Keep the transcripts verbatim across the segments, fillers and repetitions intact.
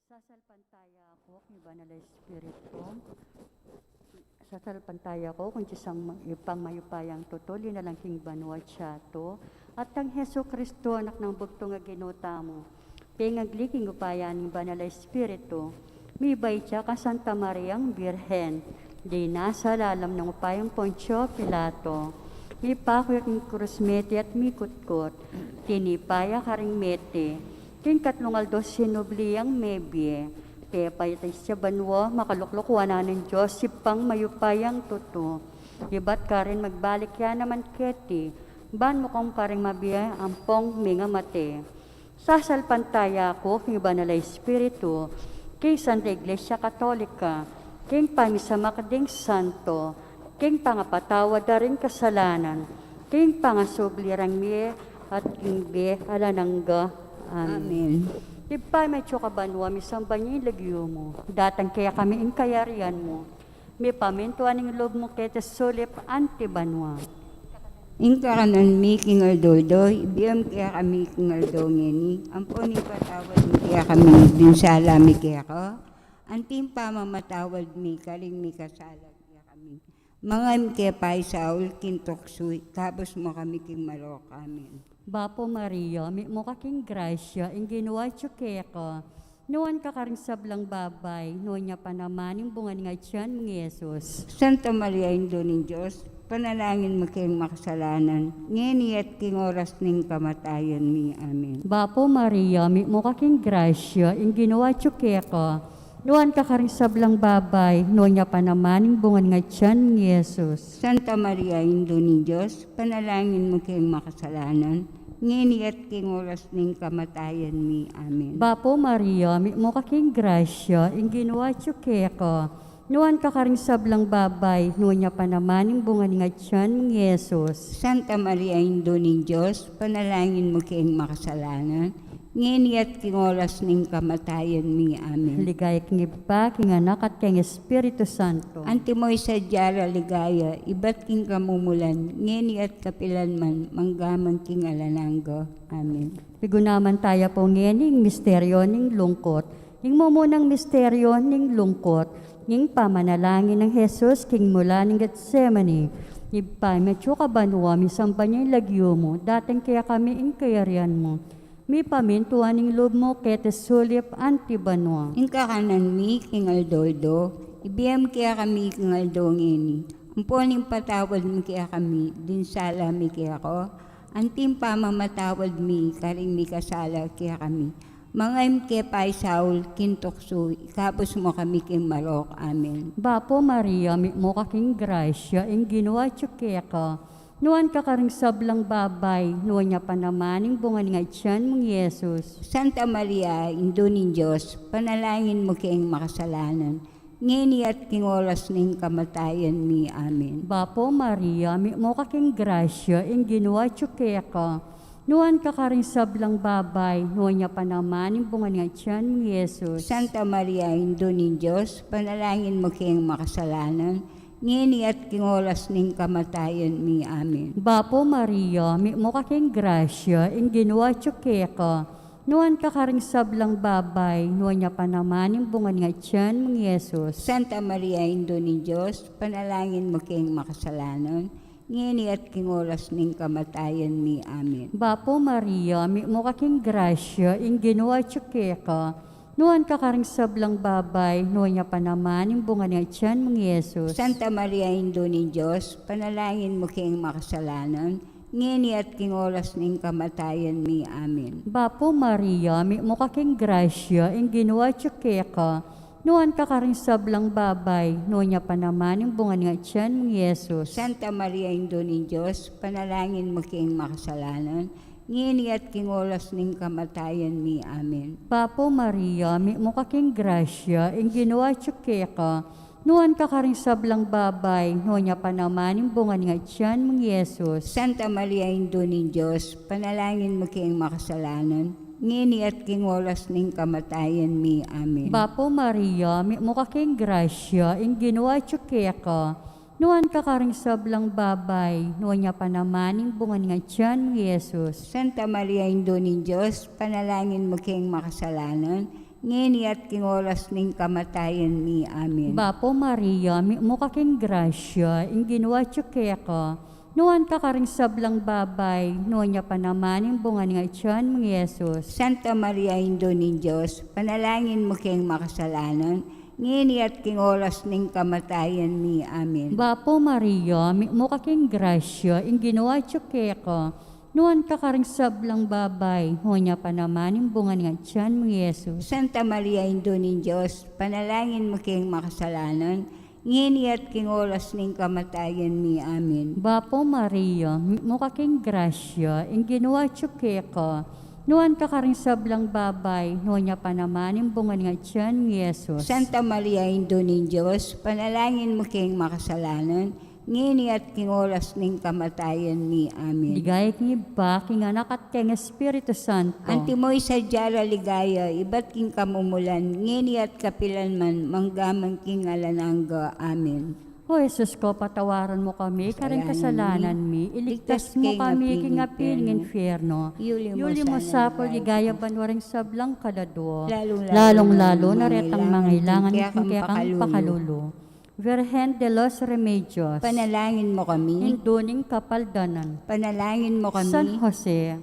Sasalpantaya ku king Banal a Espiritu. Sasalpantaya ku king Dios Ibpang mayupayang tutu, linalang king banua at yatu, at kang Jesucristo, anak nang bugtung a Ginu tamu, pengagli king upaya ning Banal a Espiritu, mibait ya kang Santa Mariang Birhen, dinasa lalam ning upayang Poncio Pilato, mipaku ya king krus mete at mikutkut, tinipa ya karing mete, king katlung aldo sinubli yang mebie, pepaitas ya banua, makalukluk wanan ning Dios Ibpang mayupayang tutu, ibat karin magbalik ya naman keti, ban mukum karing mabie ampong mingamate. Sasalpantaya ku king Banal a Espiritu, king Santa Iglesia Katolika, king pamisamak ding santo, king pangapatawad da ring kasalanan, king pangasubli rang mie, at king bie alang angga. Amen. Amen. Ibpa mi atsu ka banua, misamban ya ing lagyu mu, datang kekami ing kayarian mu, mipamintuan ing lub mu keti sulip anti banua. Ing kakanan mi king aldo-aldo, ibie mu kekami king aldo ngeni, ampon ipatawad mu kekami ding sala mi keka, anti ing pamamatawad mi karing mikasala kekami. Manga e mu ke paisaul king tuksu, ikabus mu kami king marok. Amen. Bapu Maria, mitmu ka king grasya, ing Ginu atyu keka, nuan ka karing sablang babai, nuan ya pa naman ing bunga ning atyan mung Jesus. Santa Maria, Indu ning Dios, panalangin mu keng makasalanan, ngeni at king oras ning kamatayan mi. Amen. Bapu Maria, mitmu ka king grasya, ing Ginu atyu keka, nuan ka karing sablang babai, nuan ya pa naman ing bunga ning atyan mung Jesus. Santa Maria, Indu ning Dios, panalangin mu keng makasalanan, ngeni at king oras ning kamatayan mi. Amen. Bapu Maria, mitmu ka king grasya, ing Ginu atyu keka, nuan ka karing sablang babai, nuan ya pa naman ing bunga ning atyan mung Jesus. Santa Maria, Indu ning Dios, panalangin mu keng makasalanan, ngeni at king oras ning kamatayan mi. Amen. Ligaya king Ibpa, king Anak, at king Espiritu Santo. Antimo ing sadya ra ligaya, ibat king kamumulan, ngeni at kapilan man, manggaman king alang angga. Amen. Pigunaman taya pu ngeni ing misteryo ning lungkut. Ing mumunang misteryo ning lungkut, ing pamanalangin nang Jesus king mula ning Getsemani. Ibpa mi atsu ka banua, misamban ya ing lagyu mu, datang kekami ing kayarian mu, mipamintuan ing lub mu keti sulip anti banua. Ing kakanan mi king aldo-aldo, ibie mu kekami king aldo ngeni, ampon ipatawad mu kekami ding sala mi keka, anti ing pamamatawad mi karing mikasala kekami. Manga e mu ke paisaul king tuksu, ikabus mu kami king marok. Amen. Bapu Maria, mitmu ka king grasya, ing Ginu atyu keka, nuan ka karing sablang babai, nuan ya pa naman ing bunga ning atyan mung Jesus. Santa Maria, Indu ning Dios, panalangin mu keng makasalanan, ngeni at king oras ning kamatayan mi. Amen. Bapu Maria, mitmu ka king grasya, ing Ginu atyu keka, nuan ka karing sablang babai, nuan ya pa naman ing bunga ning atyan mung Jesus. Santa Maria, Indu ning Dios, panalangin mu keng makasalanan, ngeni at king oras ning kamatayan mi. Amen. Bapu Maria, mitmu ka king grasya, ing Ginu atyu keka, nuan ka karing sablang babai, nuan ya pa naman ing bunga ning atyan mung Jesus. Santa Maria, Indu ning Dios, panalangin mu keng makasalanan, ngeni at king oras ning kamatayan mi. Amen. Bapu Maria, mitmu ka king grasya, ing Ginu atyu keka, nuan ka karing sablang babai, nuan ya pa naman ing bunga ning atyan mung Jesus. Santa Maria, Indu ning Dios, panalangin mu keng makasalanan, ngeni at king oras ning kamatayan mi. Amen. Bapu Maria, mitmu ka king grasya, ing Ginu atyu keka, nuan ka karing sablang babai, nuan ya pa naman ing bunga ning atyan mung Jesus. Santa Maria, Indu ning Dios, panalangin mu keng makasalanan, ngeni at king oras ning kamatayan mi. Amen. Bapu Maria, mitmu ka king grasya, ing Ginu atyu keka, nuan ka karing sablang babai, nuan ya pa naman ing bunga ning atyan mung Jesus. Santa Maria, Indu ning Dios, panalangin mu keng makasalanan, ngeni at king oras ning kamatayan mi. Amen. Bapu Maria, mitmu ka king grasya, ing Ginu atyu keka, nuan ka karing sablang babai, nuan ya pa naman ing bunga ning atyan mung Jesus. Santa Maria, Indu ning Dios, panalangin mu keng makasalanan, ngeni at king oras ning kamatayan mi. Amen. Bapu Maria, mitmu ka king grasya, ing Ginu atyu keka, nuan ka karing sablang babai, nuan ya pa naman ing bunga ning atyan mung Jesus. Santa Maria, Indu ning Dios, panalangin mu keng makasalanan, ngeni at king oras ning kamatayan mi. Amen. Bapu Maria, mitmu ka king grasya, ing Ginu atyu keka, nuan ka karing sablang babai, nuan ya pa naman ing bunga ning atyan mung Jesus. Santa Maria, Indu ning Dios, panalangin mu keng makasalanan, ngeni at king oras ning kamatayan mi. Amen. Bapu Maria, mitmu ka king grasya, ing Ginu atyu keka, nuan ka karing sablang babai, nuan ya pa naman ing bunga ning atyan mung Jesus. Santa Maria, Indu ning Dios, panalangin mu keng makasalanan, ngeni at king oras ning kamatayan mi. Amen. Ligaya king Ibpa, king Anak, at king Espiritu Santo. Antimo ing sadya ra ligaya, ibat king kamumulan, ngeni at kapilan man, mangga man king alang angga. Amen. O Jesus ko, patawaran mu kami karing kasalanan mi, iligtas mu kami king api ning infierno. Yuli mu sa king ligaya banua ring sablang kaladua, lalung-lalu na retang mangailangan king kekang pakalulu. Virgen de los Remedios, panalangin mu kami. Indu ning Kapaldanan, panalangin mu kami. San Jose,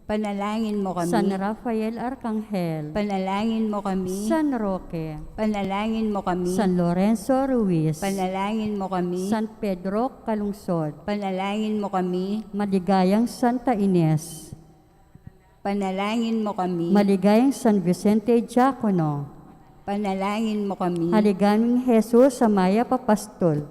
panalangin mu kami. San Rafael Arkanghel, panalangin mu kami. San Roque, panalangin mu kami. San Lorenzo Ruiz, panalangin mu kami. San Pedro Calungsod, panalangin mu kami. Maligayang Santa Ines, panalangin mu kami. Maligayang San Vicente Diacono, panalangin mu kami. Aligamin Jesus a mayap a pastul,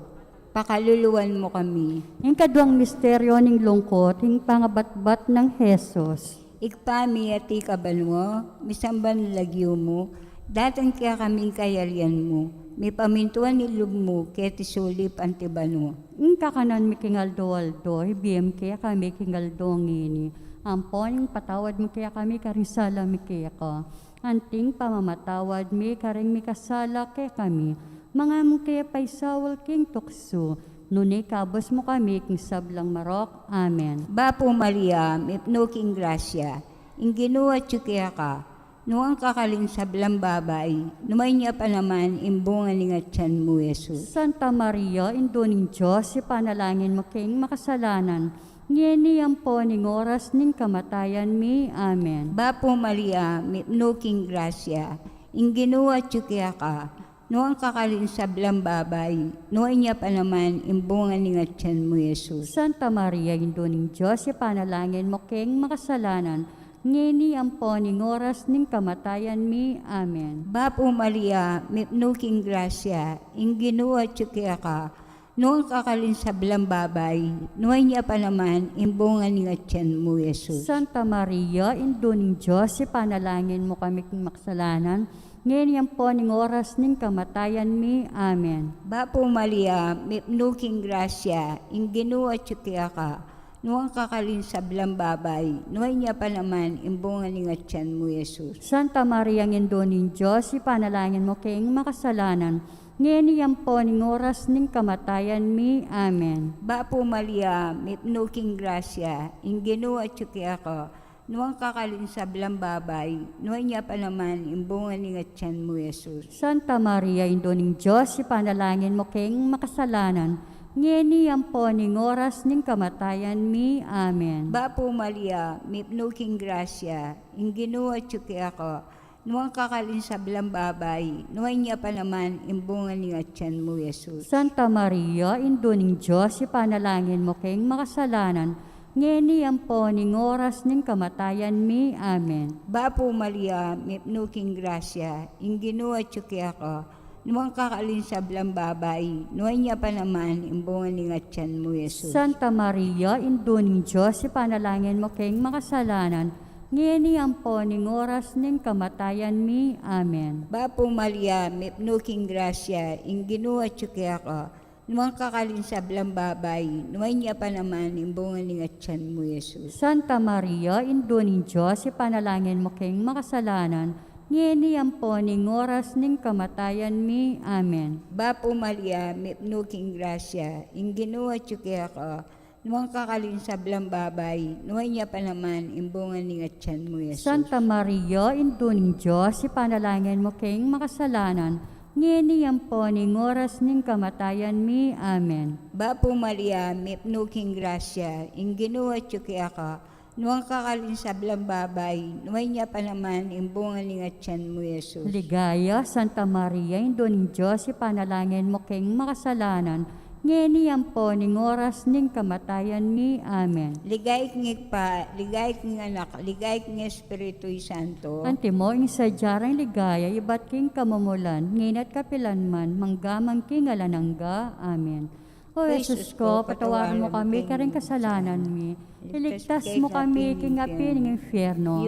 pakaluluan mu kami. Ing kaduang misteryo ning lungkut, ing pangabatbat nang Jesus. Ibpa mi, atiu ka banua, misamban ya ing lagyu mu, datang kekami ing kayarian mu, mipamintuan ing lub mu keti sulip anti banua. Ing kakanan mi king aldo-aldo ibie mu kekami king aldo ngeni. Ampon ipatawad mu kekami karing sala mi keka, anti ing pamamatawad mi karing mikasala kekami. Manga e mu ke paisaul king tuksu, nune ikabus mu kami king sablang marok. Amen. Bapu Maria, mipnu ka king grasya, ing Ginu atyu keka, nuan ka karing sablang babai, nuan ya pa naman ing bunga ning atyan mu, Jesus. Santa Maria, Indu ning Dios, ipanalangin mu keng makasalanan, ngeni ampon ing oras ning kamatayan mi. Amen. Bapu Maria, mipnu ka king grasya, ing Ginu atyu keka, nuan ka karing sablang babai, nuan ya pa naman ing bunga ning atyan mu, Jesus. Santa Maria, Indu ning Dios, ipanalangin mu keng makasalanan, ngeni ampon ing oras ning kamatayan mi. Amen. Bapu Maria, mipnu ka king grasya, ing Ginu atyu keka, nuan ka karing sablang babai, nuan ya pa naman ing bunga ning atyan mu, Jesus. Santa Maria, Indu ning Dios, ipanalangin mu kami king makasalanan, ngeni ampon ing oras ning kamatayan mi. Amen. Bapu Maria, mipnu ka king grasya, ing Ginu atyu keka, nuan ka karing sablang babai, nuan ya pa naman ing bunga ning atyan mu, Jesus. Santa Maria, Indu ning Dios, ipanalangin mu keng makasalanan, ngeni ampon ing oras ning kamatayan mi. Amen. Bapu Maria, mipnu ka king grasya, ing Ginu atyu keka, nuan ka karing sablang babai, nuan ya pa naman ing bunga ning atyan mu, Jesus. Santa Maria, Indu ning Dios, ipanalangin mu keng makasalanan, ngeni ampon ing oras ning kamatayan mi. Amen. Bapu Maria, mipnu ka king grasya, ing Ginu atyu keka, nuan ka karing sablang babai, nuan ya pa naman ing bunga ning atyan mu, Jesus. Santa Maria, Indu ning Dios, ipanalangin mu keng makasalanan, ngeni ampon ing oras ning kamatayan mi. Amen. Bapu Maria, mipnu ka king grasya, ing Ginu atyu keka, nuan ka karing sablang babai, nuan ya pa naman ing bunga ning atyan mu, Jesus. Santa Maria, Indu ning Dios, ipanalangin mu keng makasalanan, ngeni ampon ing oras ning kamatayan mi. Amen. Bapu Maria, mipnu ka king grasya, ing Ginu atyu keka, nuan ka karing sablang babai, nuan ya pa naman ing bunga ning atyan mu, Jesus. Santa Maria, Indu ning Dios, ipanalangin mu keng makasalanan, ngeni ampon ing oras ning kamatayan mi. Amen. Bapu Maria, mipnu ka king grasya, ing Ginu atyu keka, Nuan ka karing sablang babai, nuan ya pa naman ing bunga ning atian mu, Jesus. Santa Maria, Indu ning Dios, ipanalangin mu keng makasalanan, ngeni ampo ning oras ning kamatayan mi. Amen. Bapu Maria, mipnu ka king grasya, ing Ginu atyu keka, nuan ka karing sablang babai, nuan ya pa naman ing bunga ning atian mu, Jesus. Ligaya, Santa Maria, Indu ning Dios, ipanalangin mu keng makasalanan, ngeni ampo ning oras ning kamatayan mi. Amen. Ligaya king Ibpa, ligaya king Anak, ligaya king Espiritu Santo. Antimo ing sadya rang ligaya ibat king kamumulan, ngeni at kapilan man, mangga man king alang angga. Amen. O Jesus ko, patawaran mu kami karing kasalanan mi. Iligtas mu kami king api ning infierno.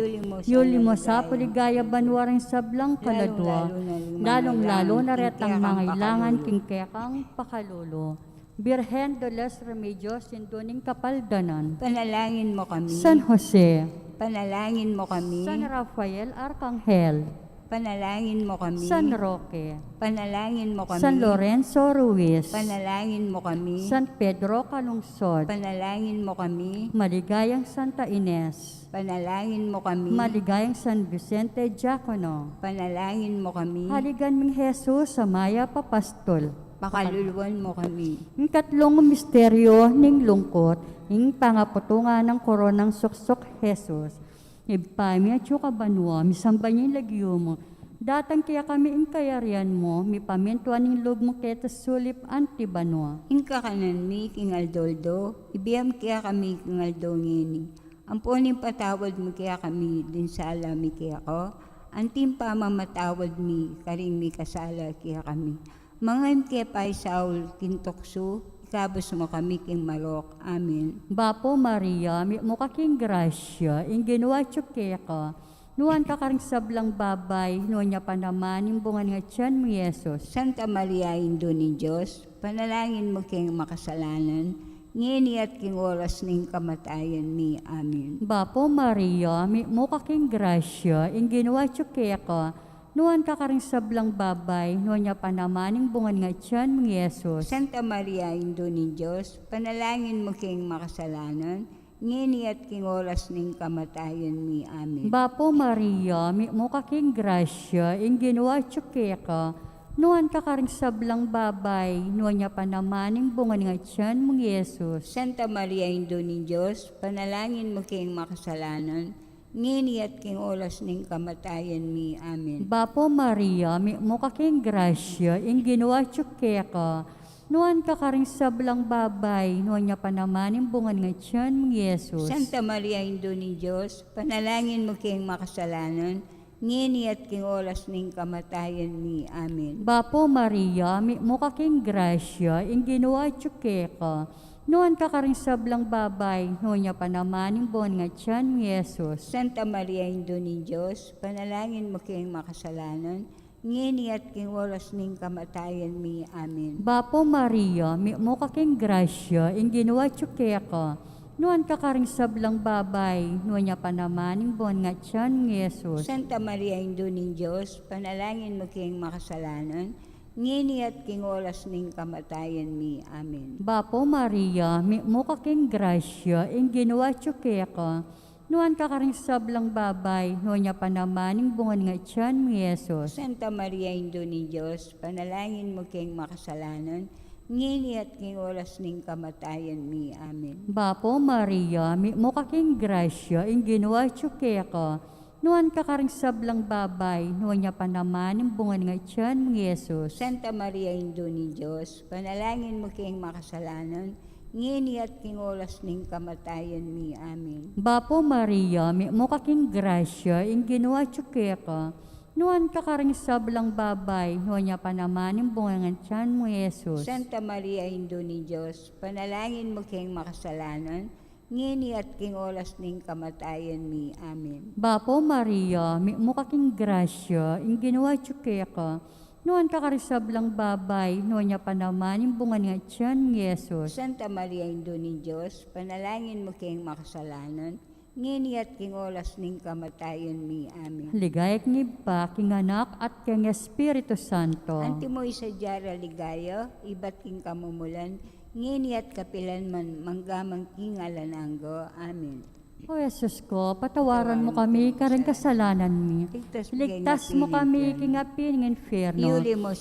Yuli mu sa pu king ligaya banua ring sablang kaladua, lalung-lalu na retang mangailangan king kekang pakalulu. Birhen de los Remedios, Indu ning Kapaldanan. Panalangin mu kami. San Jose. Panalangin mu kami. San Rafael Arkanghel. Panalangin mu kami. San Roque. Panalangin mu kami. San Lorenzo Ruiz. Panalangin mu kami. San Pedro Calungsod. Panalangin mu kami. Maligayang Santa Ines. Panalangin mu kami. Maligayang San Vicente Diacono. Panalangin mu kami. Haligan ming Jesus a mayap a pastul. Pakaluluan mu kami. Ing katlung misteryo ning lungkut, ing pangaputungan nang koronang suksuk Jesus. Ibpa mi atsu ka banua, misamban ya ing lagyu mu. Datang kekami ing kayarian mu, mipamintuan ing lub mu keti sulip anti banua. Ing kakanan mi king aldo-aldo, ibie mu kekami king aldo ngeni. Ampon ipatawad mu kekami ding sala mi keka, anti ing pamamatawad mi karing mikasala kekami. Manga e mu ke paisaul king tuksu, ikabus mu kami king marok. Amen. Bapu Maria, mitmu ka king grasya, ing Ginu atyu keka, nuan ka karing sablang babai, nuan ya pa naman ing bunga ning atian mu, Jesus. Santa Maria, Indu ning Dios, panalangin mu keng makasalanan, ngeni at king oras ning kamatayan mi. Amen. Bapu Maria, mitmu ka king grasya, ing Ginu atyu keka, nuan ka karing sablang babai, nuan ya pa naman ing bunga ning atian mu, Jesus. Santa Maria, Indu ning Dios, panalangin mu keng makasalanan, ngeni at king oras ning kamatayan mi. Amen. Bapu Maria, mitmu ka king grasya, ing Ginu atyu keka, nuan ka karing sablang babai, nuan ya pa naman ing bunga ning atian mu, Jesus. Santa Maria, Indu ning Dios, panalangin mu keng makasalanan, ngeni at king oras ning kamatayan mi. Amen. Bapu Maria, mitmu ka king grasya, ing Ginu atyu keka, nuan ka karing sablang babai, nuan ya pa naman ing bunga ning atian mu, Jesus. Santa Maria, Indu ning Dios, panalangin mu keng makasalanan, ngeni at king oras ning kamatayan mi. Amen. Bapu Maria, mitmu ka king grasya, ing Ginu atyu keka, nuan ka karing sablang babai, nuan ya pa naman ing bunga ning atian mu, Jesus. Santa Maria, Indu ning Dios, panalangin mu keng makasalanan, ngeni at king oras ning kamatayan mi. Amen. Bapu Maria, mitmu ka king grasya, ing Ginu atyu keka, nuan ka karing sablang babai, nuan ya pa naman ing bunga ning atian mu, Jesus. Santa Maria, Indu ning Dios, panalangin mu keng makasalanan, ngeni at king oras ning kamatayan mi. Amen. Bapu Maria, mitmu ka king grasya, ing Ginu atyu keka, nuan ka karing sablang babai, nuan ya pa naman ing bunga ning atian mu, Jesus. Santa Maria, Indu ning Dios, panalangin mu keng makasalanan, ngeni at king oras ning kamatayan mi. Amen. Bapu Maria, mitmu ka king grasya, ing Ginu atyu keka, nuan ka karing sablang babai, nuan ya pa naman ing bunga ning atian mu, Jesus. Santa Maria, Indu ning Dios, panalangin mu keng makasalanan, ngeni at king oras ning kamatayan mi. Amen. Bapu Maria, mitmu ka king grasya, ing Ginu atyu keka, nuan ka karing sablang babai, nuan ya pa naman ing bunga ning atian mu, Jesus. Santa Maria, Indu ning Dios, panalangin mu keng makasalanan, ngeni at king oras ning kamatayan mi. Amen. Bapu Maria, mitmu ka king grasya, ing Ginu atyu keka, nuan ka karing sablang babai, nuan ya pa naman ing bunga ning atian mu, Jesus. Santa Maria, Indu ning Dios, panalangin mu keng makasalanan, ngeni at king oras ning kamatayan mi. Amen. Ligaya king Ibpa, king Anak, at king Espiritu Santo. Antimo ing sadya rang ligaya, ibat king kamumulan, Ngeni at kapilan man, mangga man king alang angga. Amen. O Jesus ko, patawaran mu kami karing kasalanan mi. Iligtas mu kami king api ning infierno. Iuli mu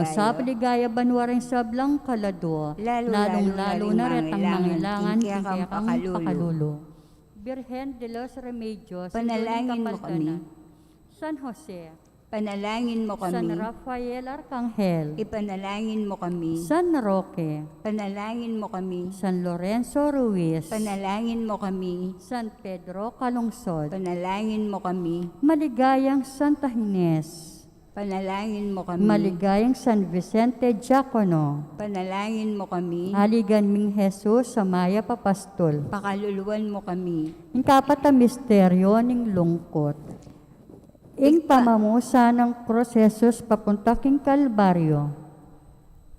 sa king ligaya banua ring sablang kaladua, lalung-lalu na retang mangailangan king kekang pakalulu. Birhen de los Remedios, panalangin mu kami. San Jose, panalangin mu kami. San Rafael Arkanghel, ipanalangin mu kami. San Roque, panalangin mu kami. San Lorenzo Ruiz, panalangin mu kami. San Pedro Calungsod, panalangin mu kami. Maligayang Santa Ines, panalangin mu kami. Maligayang San Vicente Diacono, panalangin mu kami. Aligan ming Jesus a mayap a pastul, pakaluluan mu kami. Ing kapat a misteryo ning lungkut. Ing pamamusan nang krus Jesus papunta king Kalbaryo.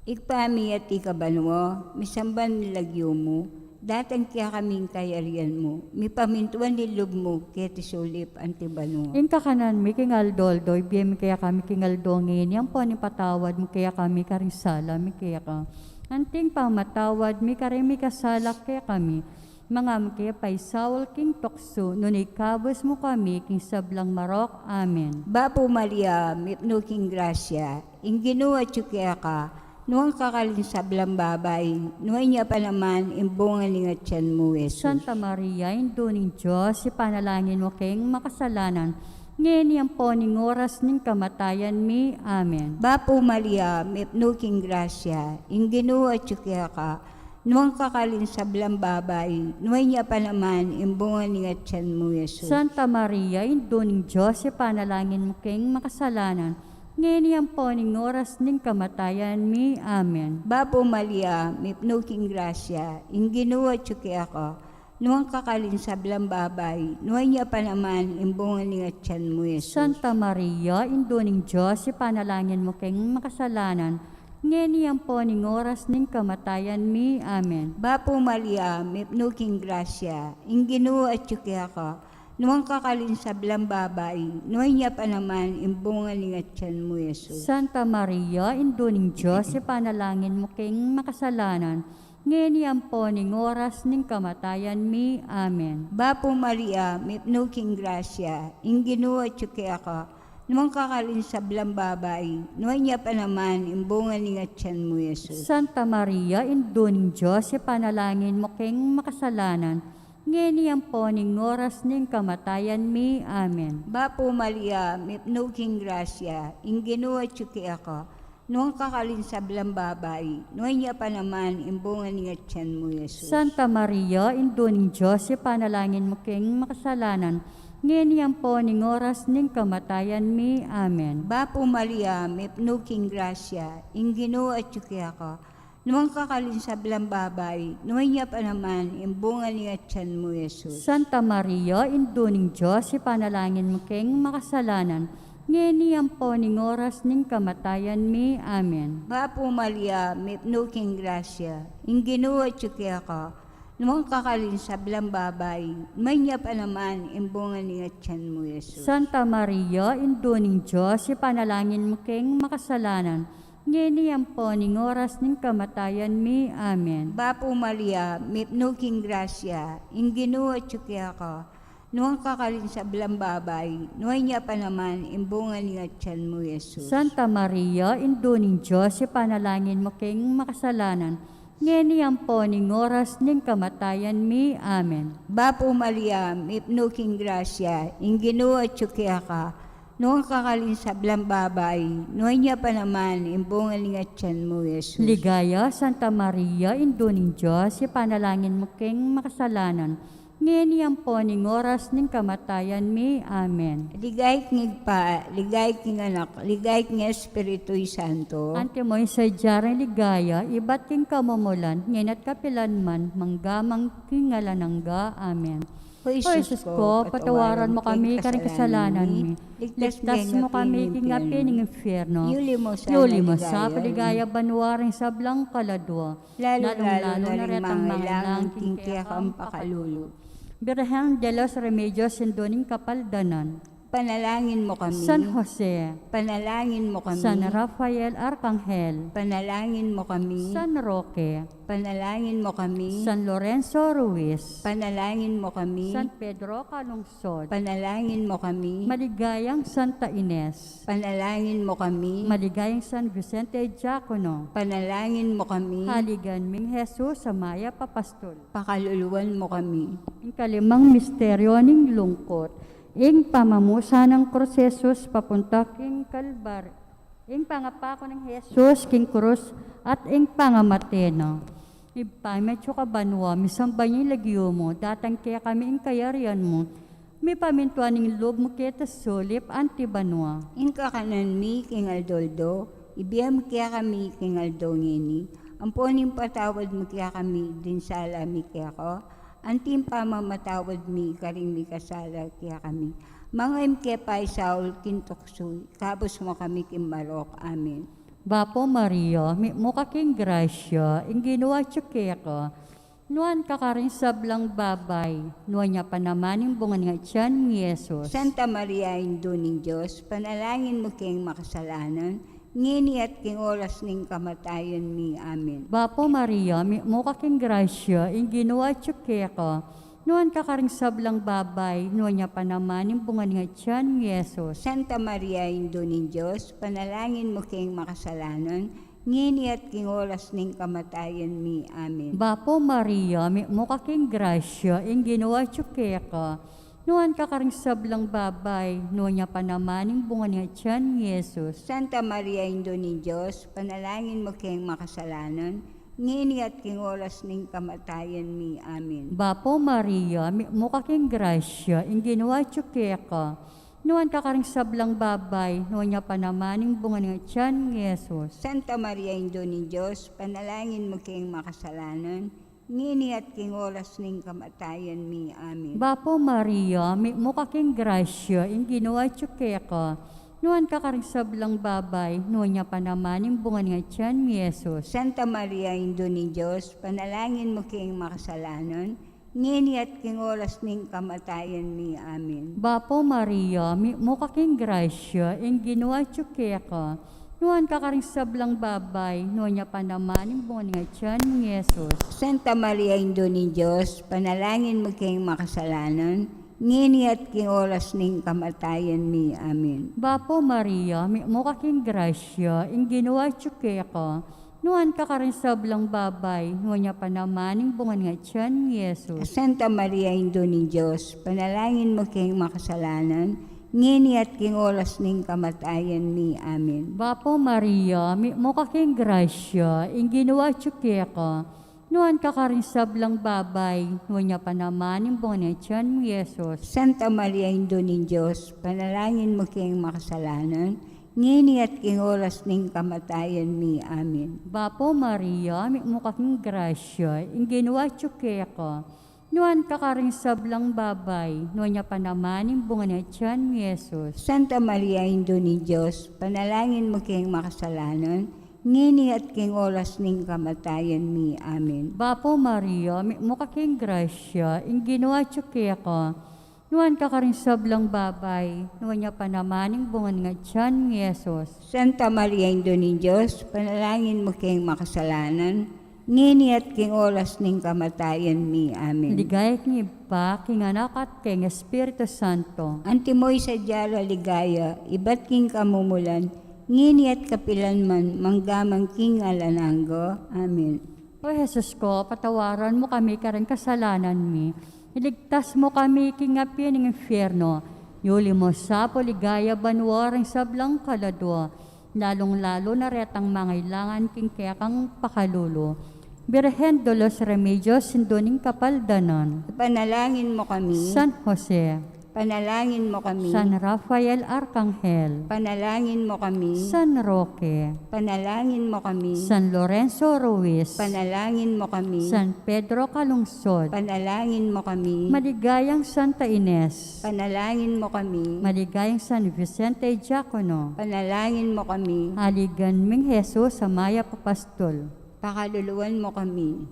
Ibpa mi atiu ka banua, misamban ya ing lagyu mu, datang kekami ing kayarian mu, mipamintuan ing lub mu keti sulip anti banua. Ing kakanan mi king aldo-aldo ibie mu kekami king aldo ngeni, ampon ipatawad mu kekami karing sala mi keka, anti ing pamamatawad mi karing mikasala kekami. Manga mu ke paisaul king tuksu, nune ikabus mu kami king sablang marok. Amen. Bapu Maria, mipnu king grasya, ing Ginu atyu keka, nuan ka karing sablang babai, nuan ya pa naman ing bunga ning atyan mu, Jesus. Santa Maria, Indu ning Dios, ipanalangin mu keng makasalanan, ngeni ampon ing oras ning kamatayan mi. Amen. Bapu Maria, mipnu king grasya, ing Ginu atyu keka, nuan ka karing sablang babai, nuan ya pa naman ing bunga ning atyan mu, Jesus. Santa Maria, Indu ning Dios, ipanalangin mu keng makasalanan, ngeni ampon ing oras ning kamatayan mi. Amen. Bapu Maria, mipnu king grasya, ing Ginu atyu keka, nuan ka karing sablang babai, nuan ya pa naman ing bunga ning atyan mu, Jesus. Santa Maria, Indu ning Dios, ipanalangin mu keng makasalanan, ngeni ampon ing oras ning kamatayan mi. Amen. Bapu Maria, mipnu king grasya, ing Ginu atyu keka, nuan ka karing sablang babai, nuan ya pa naman ing bunga ning atyan mu, Jesus. Santa Maria, Indu ning Dios, ipanalangin mu keng makasalanan, ngeni ampon ing oras ning kamatayan mi. Amen. Bapu Maria, mipnu king grasya, ing Ginu atyu keka, nuan ka karing sablang babai, nuan ya pa naman ing bunga ning atyan mu, Jesus. Santa Maria, Indu ning Dios, ipanalangin mu keng makasalanan, ngeni ampon ing oras ning kamatayan mi. Amen. Bapu Maria, mipnu king grasya, ing Ginu atyu keka, nuan ka karing sablang babai, nuan ya pa naman ing bunga ning atyan mu, Jesus. Santa Maria, Indu ning Dios, ipanalangin mu keng makasalanan, ngeni ampon ing oras ning kamatayan mi. Amen. Bapu Maria, mipnu king grasya, ing Ginu atyu keka, nuan ka karing sablang babai, nuan ya pa naman ing bunga ning atyan mu, Jesus. Santa Maria, Indu ning Dios, ipanalangin mu keng makasalanan, ngeni ampon ing oras ning kamatayan mi. Amen. Bapu Maria, mipnu king grasya, ing Ginu atyu keka, nuan ka karing sablang babai, nuan ya pa naman ing bunga ning atyan mu, Jesus. Santa Maria, Indu ning Dios, ipanalangin mu keng makasalanan, ngeni ampon ing oras ning kamatayan mi. Amen. Bapu Maria, mipnu king grasya, ing Ginu atyu keka, nuan ka karing sablang babai, nuan ya pa naman ing bunga ning atyan mu, Jesus. Santa Maria, Indu ning Dios, ipanalangin mu keng makasalanan, ngeni ampon ing oras ning kamatayan mi. Amen. Bapu Maria, mipnu king grasya, ing Ginu atyu keka, nuan ka karing sablang babai, nuan ya pa naman ing bunga ning atyan mu, Jesus. Ligaya, Santa Maria, Indu ning Dios, ipanalangin mu keng makasalanan, ngeni ampon ing oras ning kamatayan mi. Amen. Ligaya king Ibpa, ligaya king Anak, ligaya king Espiritu Santo. Antimo ing sadya ring ligaya, ibat king kamumulan, ngeni at kapilan man, mangga man king alang angga. Amen. O Jesus ko, patawaran mu kami karing kasalanan mi. Ligtas mu kami king api ning infierno. Iuli mu sa king ligaya banua ring sablang kaladua, lalung-lalu na retang mangailangan king kekang pakalulu. Birhen de los Remedios, Indu ning Kapaldanan. Panalangin mo kami. San Jose. Panalangin mo kami. San Rafael Arkanghel. Panalangin mo kami. San Roque. Panalangin mo kami. San Lorenzo Ruiz. Panalangin mo kami. San Pedro Calungsod. Panalangin mo kami. Maligayang Santa Ines. Panalangin mo kami. Maligayang San Vicente Diacono. Panalangin mo kami. Haligan ming Jesus a mayap a pastul. Pakaluluan mo kami. Ing kalimang misteryo ning lungkot, ing pamamusan nang krus Jesus papunta king Kalbar-, ing pangapaku nang Jesus king krus at ing pangamate na. Ibpa mi atsu ka banua, misamban ya ing lagyu mu, datang kekami ing kayarian mu, mipamintuan ing lub mu keti sulip anti banua. Ing kakanan mi king aldo-aldo, ibie mu kekami king aldo ngeni, ampo ing patawad mu kekami ding sala mi keka, anti ing pamamatawad mi karing mikasala kekami. Manga e mu ke paisaul king tuksu, ikabus mu kami king marok. Amen. Bapu Maria, mitmu ka king grasya, ing Ginu atyu keka. Nuan ka karing sablang babai, nuan ya pa naman ing bunga ning atian mu, i Jesus. Santa Maria, Indu ning Dios, panalangin mu keng makasalanan, ngeni at king oras ning kamatayan mi. Amen. Bapu Maria, mitmu ka king grasya, ing Ginu atyu keka. Nuan ka karing sablang babai, nuan ya pa naman ing bunga ning atian mu, i Jesus. Santa Maria, Indu ning Dios, panalangin mu keng makasalanan, ngeni at king oras ning kamatayan mi. Amen. Bapu Maria, mitmu ka king grasya, ing Ginu atyu keka. Nuan ka karing sablang babai, nuan ya pa naman ing bunga ning atian mu, i Jesus. Santa Maria, Indu ning Dios, panalangin mu keng makasalanan, ngeni at king oras ning kamatayan mi. Amen. Bapu Maria, mitmu ka king grasya, ing Ginu atyu keka. Nuan ka karing sablang babai, nuan ya pa naman ing bunga ning atian mu, i Jesus. Santa Maria, Indu ning Dios, panalangin mu keng makasalanan, ngeni at king oras ning kamatayan mi. Amen. Bapu Maria, mitmu ka king grasya, ing Ginu atyu keka. Nuan ka karing sablang babai, nuan ya pa naman ing bunga ning atian mu, i Jesus. Santa Maria, Indu ning Dios, panalangin mu keng makasalanan, ngeni at king oras ning kamatayan mi. Amen. Bapu Maria, mitmu ka king grasya, ing Ginu atyu keka. Nuan ka karing sablang babai, nuan ya pa naman ing bunga ning atian mu, i Jesus. Santa Maria, Indu ning Dios, panalangin mu keng makasalanan, ngeni at king oras ning kamatayan mi. Amen. Bapu Maria, mitmu ka king grasya, ing Ginu atyu keka. Nuan ka karing sablang babai, nuan ya pa naman ing bunga ning atian mu, i Jesus. Santa Maria, Indu ning Dios, panalangin mu keng makasalanan, ngeni at king oras ning kamatayan mi. Amen. Bapu Maria, mitmu ka king grasya, ing Ginu atyu keka. Nuan ka karing sablang babai, nuan ya pa naman ing bunga ning atian mu, i Jesus. Santa Maria, Indu ning Dios, panalangin mu keng makasalanan, ngeni at king oras ning kamatayan mi. Amen. Bapu Maria, mitmu ka king grasya, ing Ginu atyu keka. Nuan ka karing sablang babai, nuan ya pa naman ing bunga ning atian mu, i Jesus. Santa Maria, Indu ning Dios, panalangin mu keng makasalanan, ngeni at king oras ning kamatayan mi. Amen. Bapu Maria, mitmu ka king grasya, ing Ginu atyu keka. Nuan ka karing sablang babai, nuan ya pa naman ing bunga ning atian mu, i Jesus. Santa Maria, Indu ning Dios, panalangin mu keng makasalanan, ngeni at king oras ning kamatayan mi. Amen. Ligaya king Ibpa, king Anak, at king Espiritu Santo. Antimo ing sadya ra ligaya, ibat king kamumulan, ngeni at kapilan man, mangga man king alang angga. Amen. O Jesus ko, patawaran mu kami karing kasalanan mi. Iligtas mu kami king api ning infierno. Yuli mu sa pu king ligaya banua ring sablang kaladua, lalung-lalu na retang mangailangan king kekang pakalulu. Birhen de los Remedios, Indu ning Kapaldanan. Panalangin mu kami. San Jose. Panalangin mu kami. San Rafael Arkanghel. Panalangin mu kami. San Roque. Panalangin mu kami. San Lorenzo Ruiz. Panalangin mu kami. San Pedro Calungsod. Panalangin mu kami. Maligayang Santa Ines. Panalangin mu kami. Maligayang San Vicente Diacono. Panalangin mu kami. Haligan ming Jesus a mayap a pastul. Pakaluluan mu kami.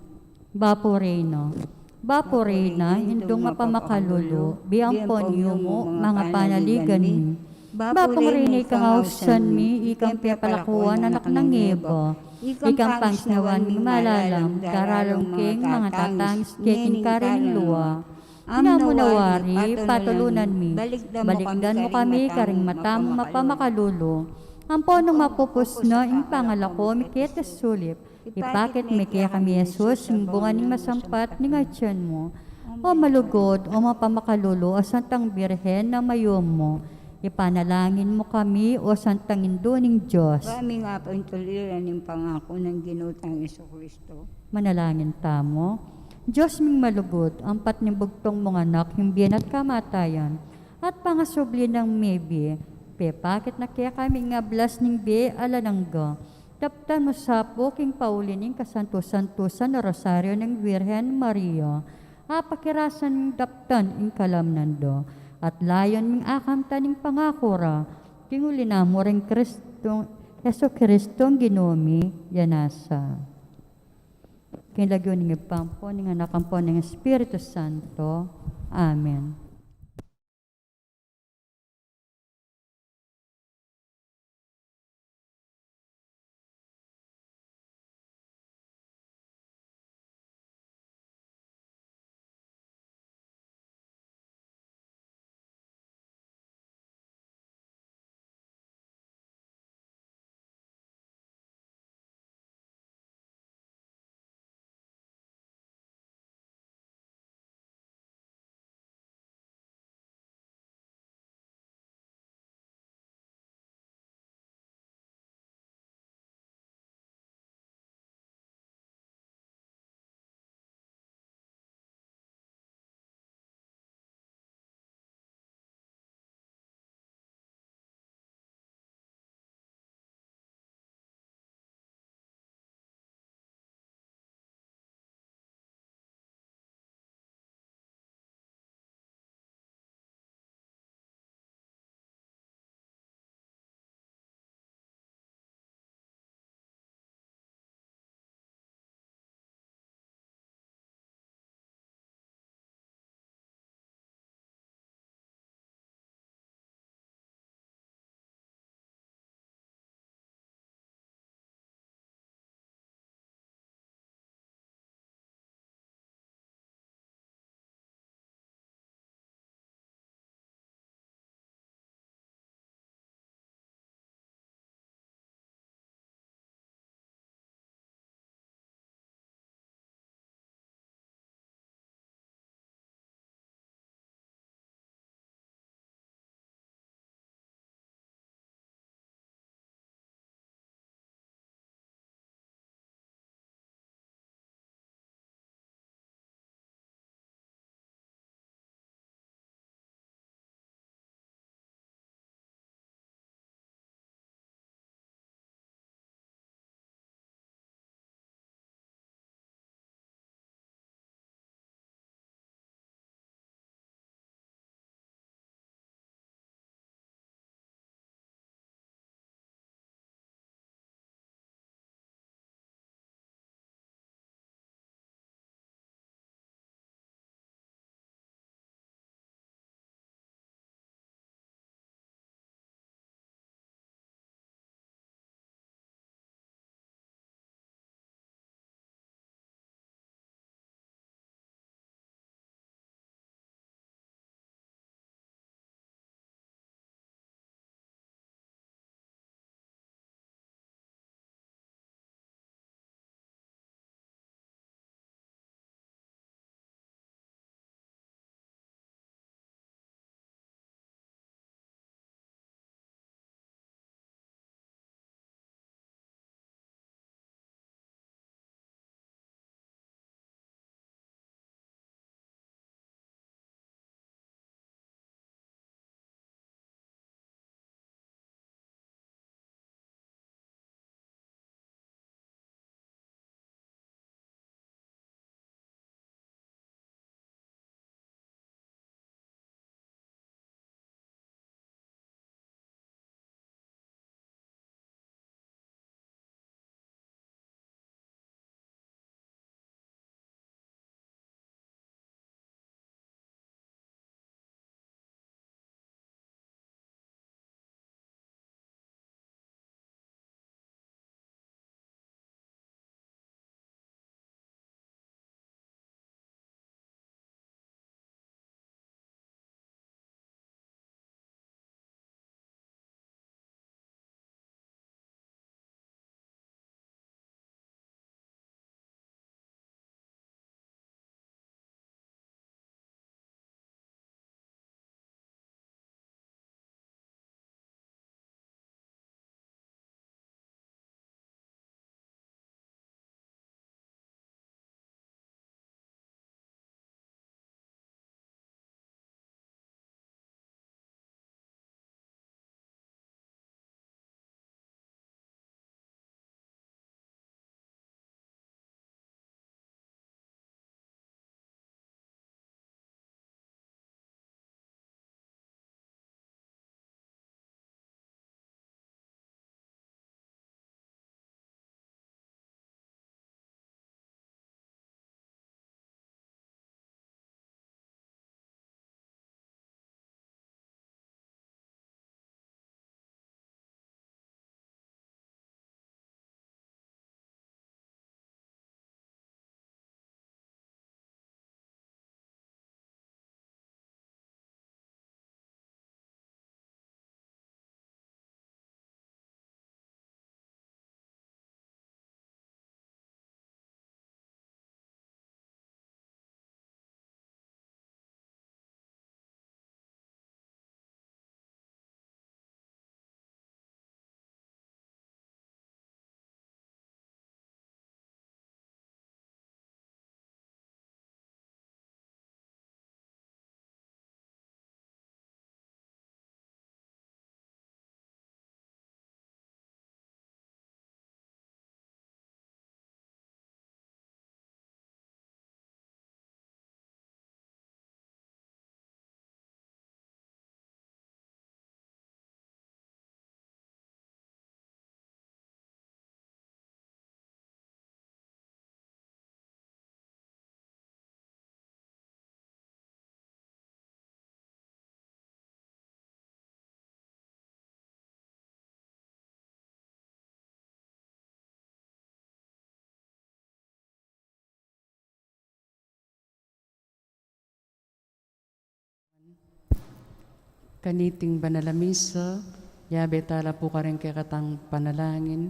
Bapu Reyno. Bapu reyna, Indung mapamakalulu, biang pon yumu, manga panaligan mi. Bapu reyna, ikang ausan mi, ikang pepalakuan anak nang Eva, ikang pangisnawan mi malalam, daralan keng manga tatangis keng karin ning lua. Namu na wari, patulunan mi, balikdan mu kami karing mata mung mapamakalulu, ampo nung mapupus na ing pangalako mi keti sulip, ipakit me kekami i Jesus, ing bunga ning masampat ning atyan mu. O malugud, o mapamakalulu, o Santang Birhen a mayumu, ipanalangin mu kami, o Santang Indu ning Dios. Ba mi nga paintuliran ing pangaku nang Ginu tang Jesucristo. Manalangin tamu. Dios ming malugud, ampat ning bugtung mung Anak, ing bie na at kamatayan, at pangasubli nang mebie, pepakit na kekami ing ablas ning bie alang angga. Daptan mu sa pu king pauli ning kasantu-santusan a Rosario ning Birhen Maria, apakirasan ming daptan ing kalamnan da, at layun ming akamtan ing pangaku ra, king uli na mu ring Kristo, Jesucristo Ginu mi, ya nasa. King lagyu ning Ibpa, ampo ning Anak, ampo ning Espiritu Santo. Amen. Kaniting banal a misa, yabe tala pu karing kekatang panalangin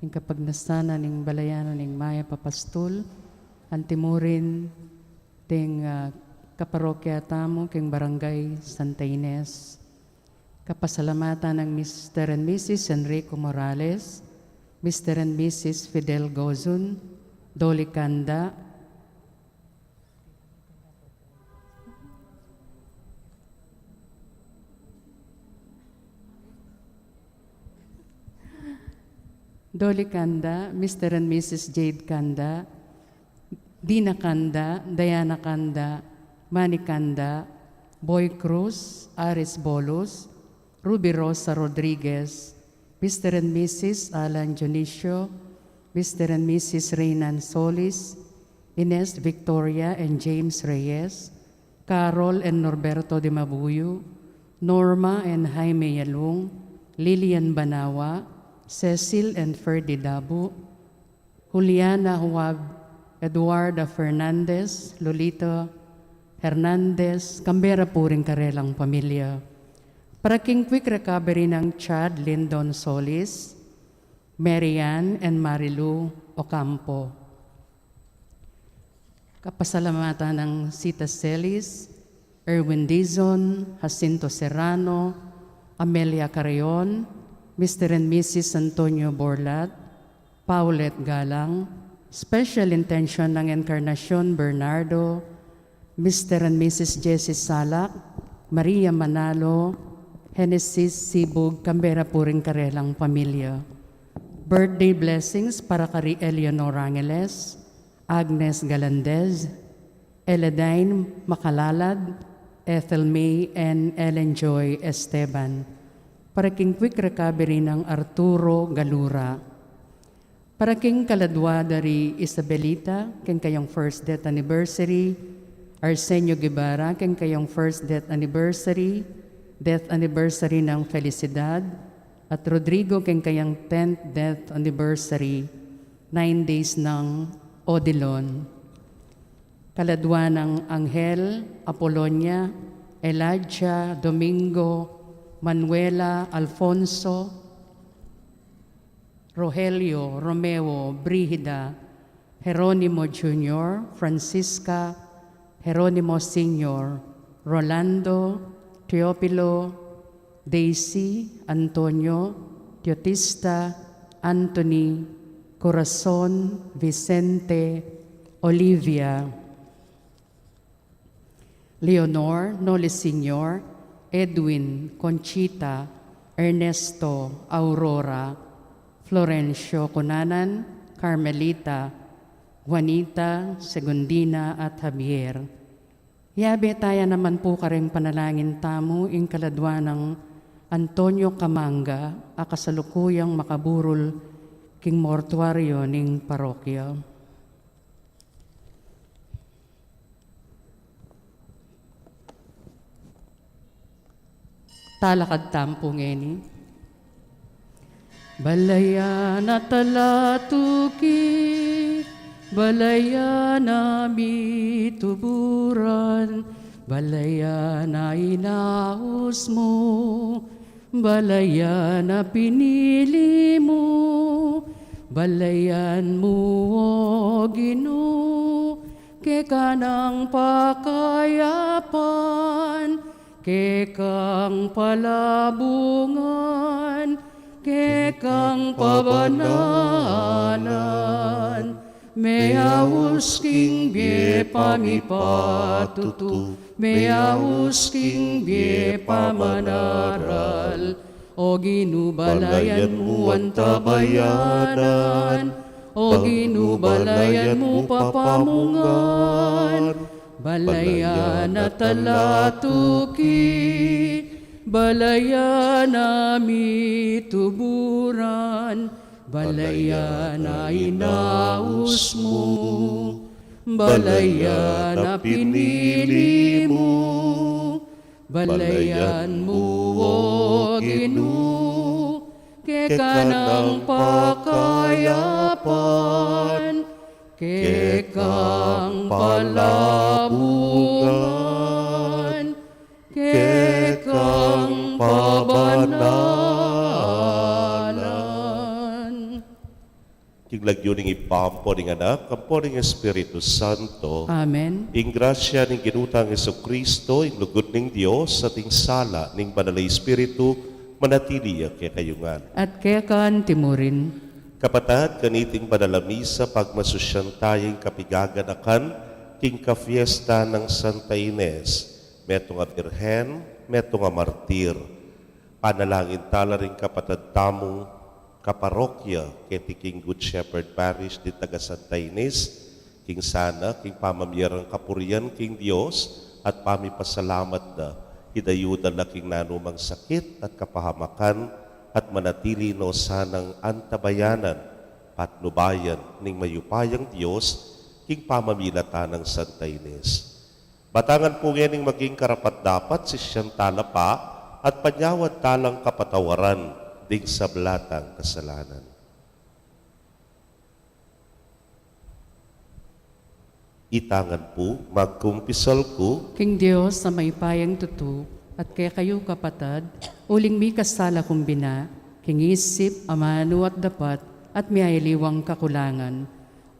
ing kapagnasan na ning balayan na ning Mayap a Pastul, antimurin ding, ah, kaparokya tamu king Barangay Santa Ines. Kapasalamatan nang Mister and Missus Enrico Morales, Mister and Missus Fidel Gozun, Dolly Kanda, Dolly Kanda, Mister and Missus Jade Kanda, Dina Kanda, Diana Kanda, Manny Kanda, Boy Cruz, Aris Bolus, Ruby Rosa Rodriguez, Mister and Missus Alan Dionisio, Mister and Missus Reynan Solis, Ines Victoria and James Reyes, Carol and Norberto de Mabuyo, Norma and Jaime Yalung, Lilian Banawa, Cecil and Ferdy Dabu, Juliana Huab, Eduarda Fernandez, Lolita Hernandez, kambe ra pu ring karelang pamilya. Para king quick recovery nang Chad Lindon Solis, Mary Ann and Marilu Ocampo. Kapasalamatan nang Sita Celis, Erwin Dizon, Jacinto Serrano, Amelia Carreon, Mister and Missus Antonio Borlat, Paulette Galang, special intention nang Encarnacion Bernardo, Mister and Missus Jessie Salak, Maria Manalo, Genesis Sibug, kambe ra pu ring karelang pamilya. Birthday blessings para kari Eleanor Angeles, Agnes Galandez, Eladine Macalalad, Ethel May, and Ellen Joy Esteban. Para king quick recovery nang Arturo Galura. Para king kaladwa da ri Isabelita, king kayang first death anniversary, Arsenio Guevara, king kayang first death anniversary, death anniversary nang Felicidad, at Rodrigo, king kayang tenth death anniversary, nine days nang Odilon. Kaladwa nang Angel, Apolonia, Elijah, Domingo, Manuela, Alfonso, Rogelio, Romeo, Brigida, Jeronimo Junior, Francisca, Jeronimo Senior, Rolando, Teofilo, Daisy, Antonio, Teotista, Anthony, Corazon, Vicente, Olivia, Leonor, Noli Senior, Edwin, Conchita, Ernesto, Aurora, Florencio, Cunanan, Carmelita, Juanita, Segundina, at Javier. Yabe taya naman pu karing panalangin tamu ing kaladwa nang Antonio Camanga a kasalukuyang makaburul king mortuario ning parokya. Talakad tamu pu ngeni. Balayan a talatuki, balayan a mituburan, balayan a inaus mu, balayan a pinili mu, balayan mu, O Ginu, keka nang pakayapan, kekang palabungan, kekang pabanalan, meaus king bie pamipatutu, meaus king bie pamanaral. O Ginu, balayan mu antabayanan, O Ginu, balayan mu papamungan, balayan a talatuki, balayan a mituburan, balayan a inaus mu, balayan a pinili mu, balayan mu, O Ginu, keka nang pakayapan, kekang palabungan, kekang King lagyu ning Ibpa, ampo ning Anak, ampo ning Espiritu Santo. Amen. Ing grasya ning Ginu tang Jesucristo, ing lugud ning Dios, at ing sala ning Banal a Espiritu, manatili ya kekayu ngan. At keka antimurin. Kapatad, kaniting banal a misa, pagmasusyan taya ing kapigaganakan king kafiesta nang Santa Ines, metung a birhen, metung a martir. Panalangin tala ring kapatad tamung kaparokya keti king Good Shepherd Parish di taga Santa Ines, king sana, king pamamie rang kapurian king Dios, at pamipasalamat da, idayu da la king nanumang sakit at kapahamakan, at manatili no sanang antabayanan, patnubayan ning mayupayang Dios, king pamamilatan nang Santa Ines. Batangan pu ngening maging karapat-dapat, sisian tala pa, at panyawad talang kapatawaran ding sabla tang kasalanan. Itangan pu, magkumpisal ku. King Dios a mayupayang tutu, at kekayu kapatad, uling mikasala kung bina, king isip, amanu at dapat, at miyayaliwang kakulangan.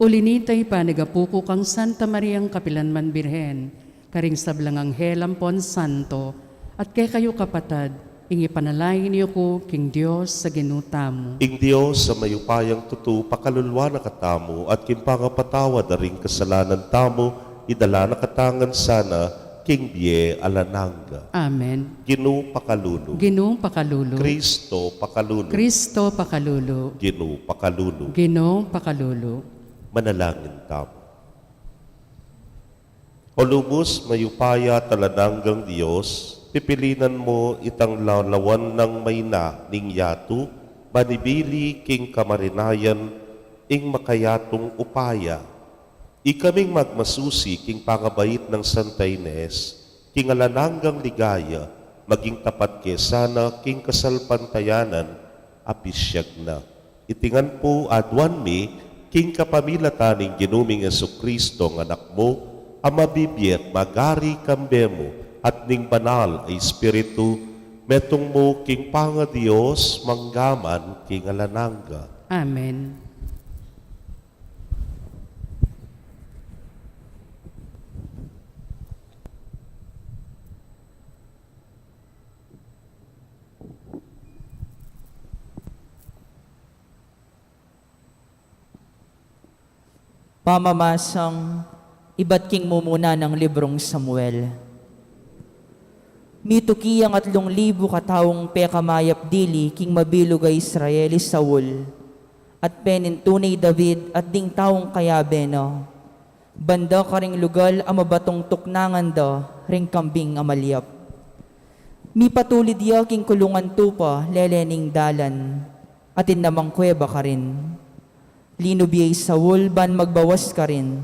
Uli nita, ipanigapu ku kang Santa Mariang kapilanman Birhen, karing sablang anghel ampon santo, at kekayu kapatad, ing ipanalangin yu ku king Dios a Ginu tamu. Ing Dios a mayupayang tutu, pakaluluan na katamu, at king pangapatawad da ring kasalanan tamu, idala na katamu ngan sana king bie alang angga. Amen. Ginu pakalulu. Ginu pakalulu. Kristo pakalulu. Kristo pakalulu. Ginu pakalulu. Ginu pakalulu. Manalangin tamu. O lubus mayupaya at alang anggang Dios, pipilinan mu itang lalawan nang mayna ning yatu, ban ibili king kamarinayan ing makayatung upaya. Ikaming magmasusi king pangabait nang Santa Ines, king alang anggang ligaya, maging tapat ke sana king kasalpantayanan a pisyag na. Iti ngan pu aduan mi, king kapamilatan ning Ginu ming Jesucristo a Anak mu, a mabibie at magari kambe mu, at ning Banal a Espiritu, metung mu king pangaDios, mangga man king alang angga. Amen. Pamamasang ibat king mumuna nang librung Samuel. Mituki yang atlung libu kataung pekamayap dili king mabilug a Israel i Saul, at penintu ne i David at ding taung kayabe na, banda karing lugal a mabatung tuknangan da ring kambing a malyap. Mipatulid ya king kulungan tupa lele ning dalan, atin namang kuweba karin. Linub ye i Saul ban magbawas karin.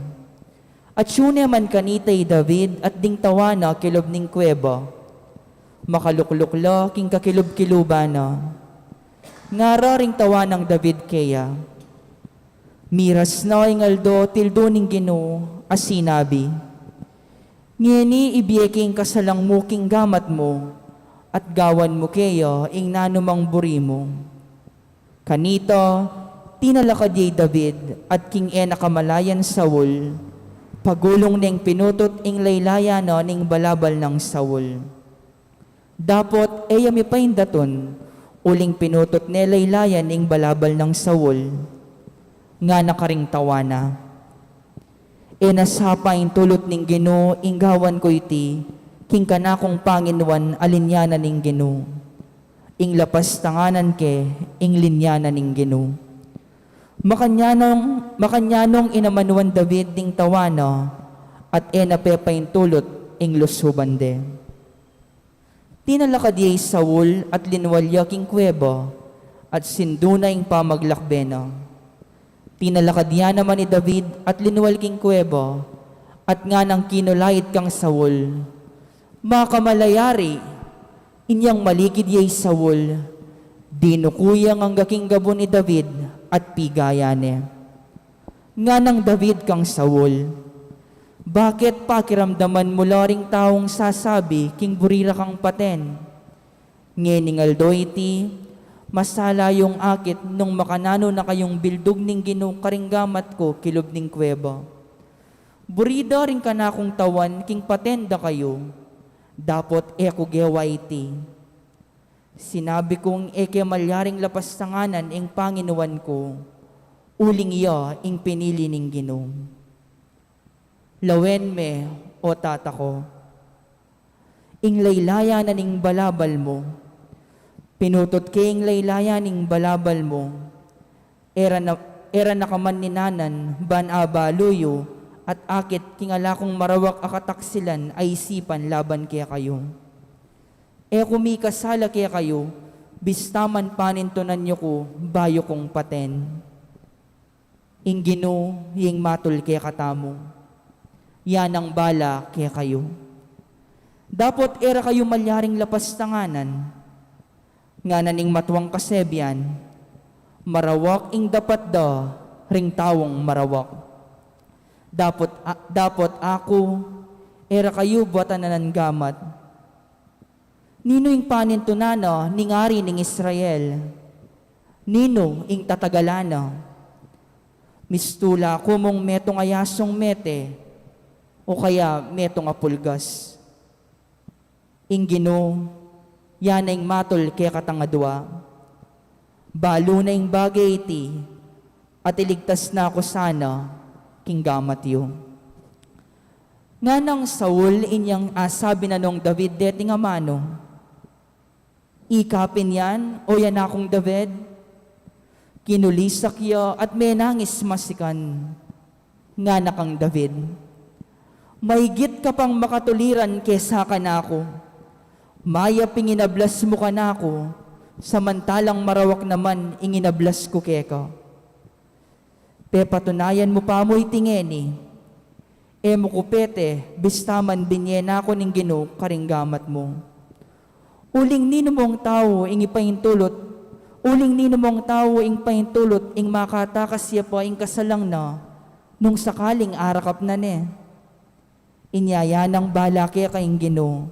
Atyu ne man kanita i David at ding tawana kilub ning kuweba. Makalukluk la king kakilub-kiluban na. Ngara ring tawanang David keya, "Miras na ing aldo tildu ning Ginu a sinabi, 'Ngeni ibie ke ing kasalang mu king gamat mu, at gawan mu keya ing nanumang buri mu.'" Kanita, tinalakad ya i David, at king e na kamalayan Saul, pagulung neng pinutut ing laylayan na ning balabal nang Saul. Dapot e ya mipaindatun, uling pinutut ne laylayan ing balabal nang Saul. Ngana karing tawana, "E na sa paintulut ning Ginu ing gawan ku iti king kanakung panginuan a linya na ning Ginu. Ing lapas tanganan ke ing linya na ning Ginu." Makanyanung, makanyanung inamanuan David ding tawana, at e na pepaintulut ing lusuban de. Tinalakad ya i Saul at linwal ya king kuweba, at sindu na ing pamaglakbe na. Tinalakad ya naman i David at linwal king kuweba, at nganang kinulait kang Saul, "Makamalay ari!" Inyang malikid ya i Saul, dinuku yang angga king gabun i David at pigaya ne. Nganang David kang Saul, "Bakit pakiramdaman mu la ring taung sasabi king buri ra kang paten? Ngening aldo iti, Masala yung akit nung makananu na kayung bildug ning Ginu karing gamat ku kilub ning kuweba. Buri da ring kanakung tawan king paten da kayu, dapot e ku gewa iti. Sinabi kung e ke malyaring lapastanganan ing Panginuan ku, uling iya ing pinili ning Ginu. Lawen me, o tata ku, ing laylayan na ning balabal mu. Pinutut ke ing laylayan ning balabal mu. Era na, era na ka man ninanan, ban abalu yu, at akit king ala kung marawak a kataksilan a isipan laban kekayu. E ku mikasala kekayu, bista man panintunan yu ku, bayu kung paten. Ing Ginu ing matul kekatamu. Yan ang bala kekayu. Dapot e ra kayu malyaring lapastanganan. Ngana ning matuang kasebian, marawak ing dapat da ring taung marawak. Dapot, a-, dapot aku, e ra kayu buatan na nang gamat. Ninu ing panintunan na ning ari ning Israel? Ninu ing tatagalan na? Mistula ku mung metung a yasung mete, o kaya metung a pulgas. Ing Ginu, ya na ing matul kekatang adua. Balu na ing bage iti, at iligtas na ku sana king gamat yu. Nganang Saul, inyang asabi na nung David deting amanu, ika pin yan, o ya nakung David? Kinulisak ya at menangis masikan. Ngana kang David, maigit ka pang makatuliran kesa kanaku. Mayap ing inablas mu kanaku, samantalang marawak naman ing inablas ku keka. Pepatunayan mu pa mu iti ngeni. E mu ku pete, bista man binye na ku ning Ginu karing gamat mu. Uling ninu mung tau ing ipaintulut, uling ninu mung tau ing paintulut ing makatakas ya pa ing kasalang na, nung sakaling arakap na ne? Inya ya nang bala keka ing Ginu,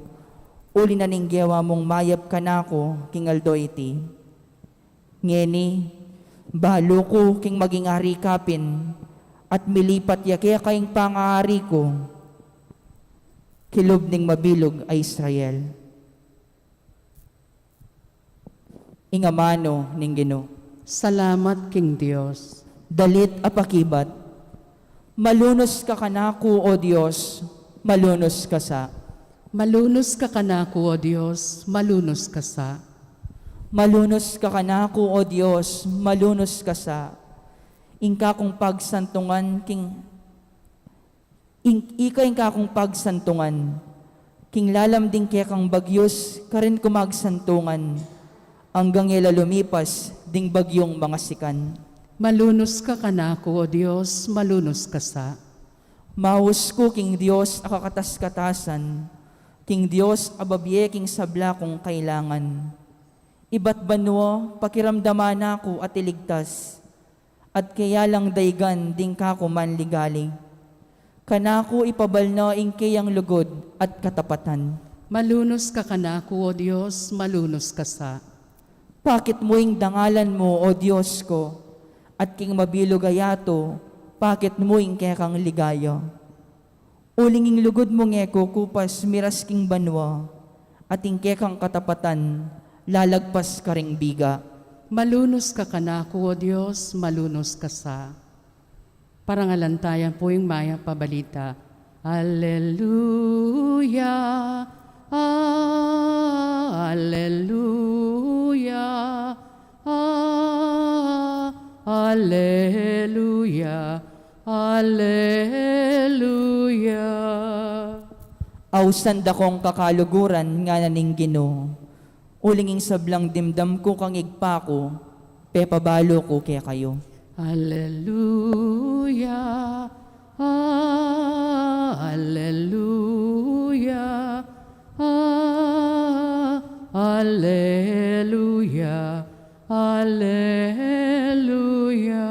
uli na ning gewa mung mayap kanaku king aldo iti. Ngeni, balu ku king maging ari ka pin, at milipat ya keka ing pangaari ku, kilub ning mabilug a Israel. Ing amanu ning Ginu. Salamat king Dios. Dalit a pakibat. Malunus ka kanaku, O Dios, malunus ka sa. Malunus ka kanaku, O Dios, malunus ka sa. Malunus ka kanaku, O Dios, malunus ka sa. Ing kakung pagsantungan king Ing-, ika ing kakung pagsantungan, king lalam ding kekang bagyus, karin ku magsantungan, anggang e la lumipas ding bagyung mangasikan. Malunus ka kanaku, O Dios, malunus ka sa. Maus ku king Dios a kakatas-katasan, king Dios a babie king sabla kung kailangan. Ibat banua, pakiramdaman na ku at iligtas, at keya lang daygan ding kaku manligalig. Kanaku ipabal na ing keyang lugud at katapatan. Malunus ka kanaku, O Dios, malunus ka sa. Pakit mu ing dangalan mu, O Dios ku, at king mabilug a yatu, pakit mu ing kekang ligaya. Uling ing lugud mung e kukupas miras king banua, at ing kekang katapatan lalagpas karing biga. Malunus ka kanaku, O Dios, malunus ka sa. Parangalan taya pu ing mayap a balita. Alleluia, alleluia, alleluia. Alleluia. Ausan da kong kakaluguran, ngana ning Ginu. Uling ing sablang dimdam ku kang Ibpa ku, pepabalu ku kekayu. Alleluia, alleluia, alleluia.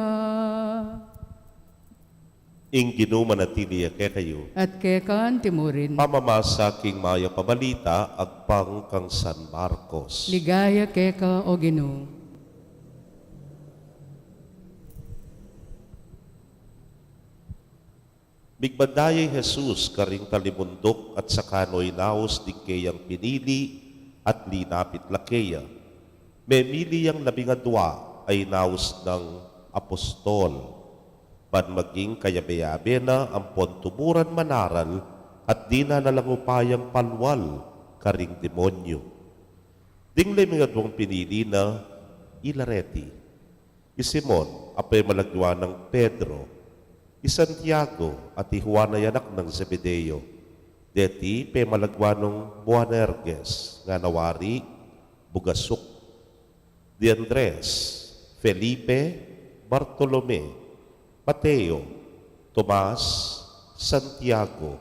Ing Ginu manatili ya kekayu. At keka antimurin. Pamamasa king mayap a balita agpang kang San Marcos. Ligaya keka, O Ginu. Migbanda ya i Jesus karing talimunduk at saka no inaus ding keyang pinili at linapit la keya. Memili yang labing adua a inaus nang apostol, ban maging kayabe-yabe na ampon tuburan manaral at dinan na lang upayang palwal karing demonyu. Ding labing aduang pinili na ila reti: i Simon a pemalagyuan nang Pedro, i Santiago at i Juan a anak nang Zebedeo. Deti pemalagyuan nang Boanerges, ngana wari Bugasuk, di Andres, Felipe, Bartolome, Mateo, Tomas, Santiago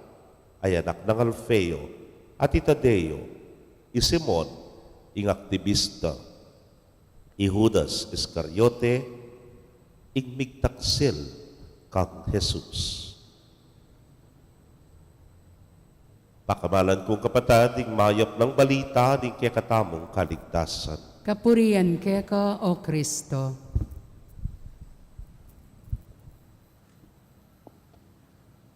a anak nang Alfeo, at i Tadeo, i Simon ing aktibista, i Judas Iscariote, ing migtaksil kang Jesus. Pakamalan kung kapatad, ing mayap nang balita ning kekatamung kaligtasan. Kapurian keka, O Kristo.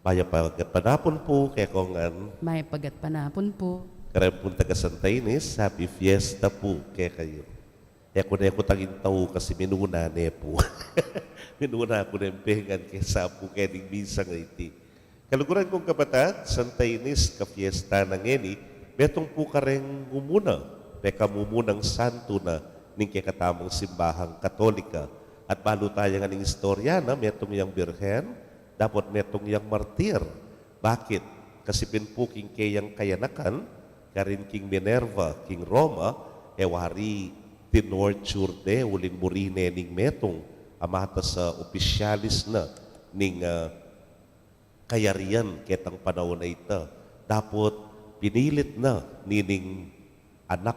Mayap a gatpanapun pu kekongan. Mayap a gatpanapun pu. Kareng pung taga Santa Ines, happy fiesta pu kekayu. E ku ne kutangin tau kasi minuna ne pu. Minuna ku ne pengan kesa pu keng misang a iti. Kaluguran kung kapatad, Santa Ines, kafiesta na ngeni, metung pu kareng mumuna, pekamumunang santu na ning kekatamung simbahang Katolika. At balu taya ngan ing istorya na, metung yang birhen, dapot metung yang martir. Bakit? Kasi pin pu king keyang kayanakan, karin king Minerva, king Roma, e wari tinorture de uling muri ne ning metung a matas a opisyalis na ning, ah, kayarian ketang panaun a ita. Dapot pinilit na nining anak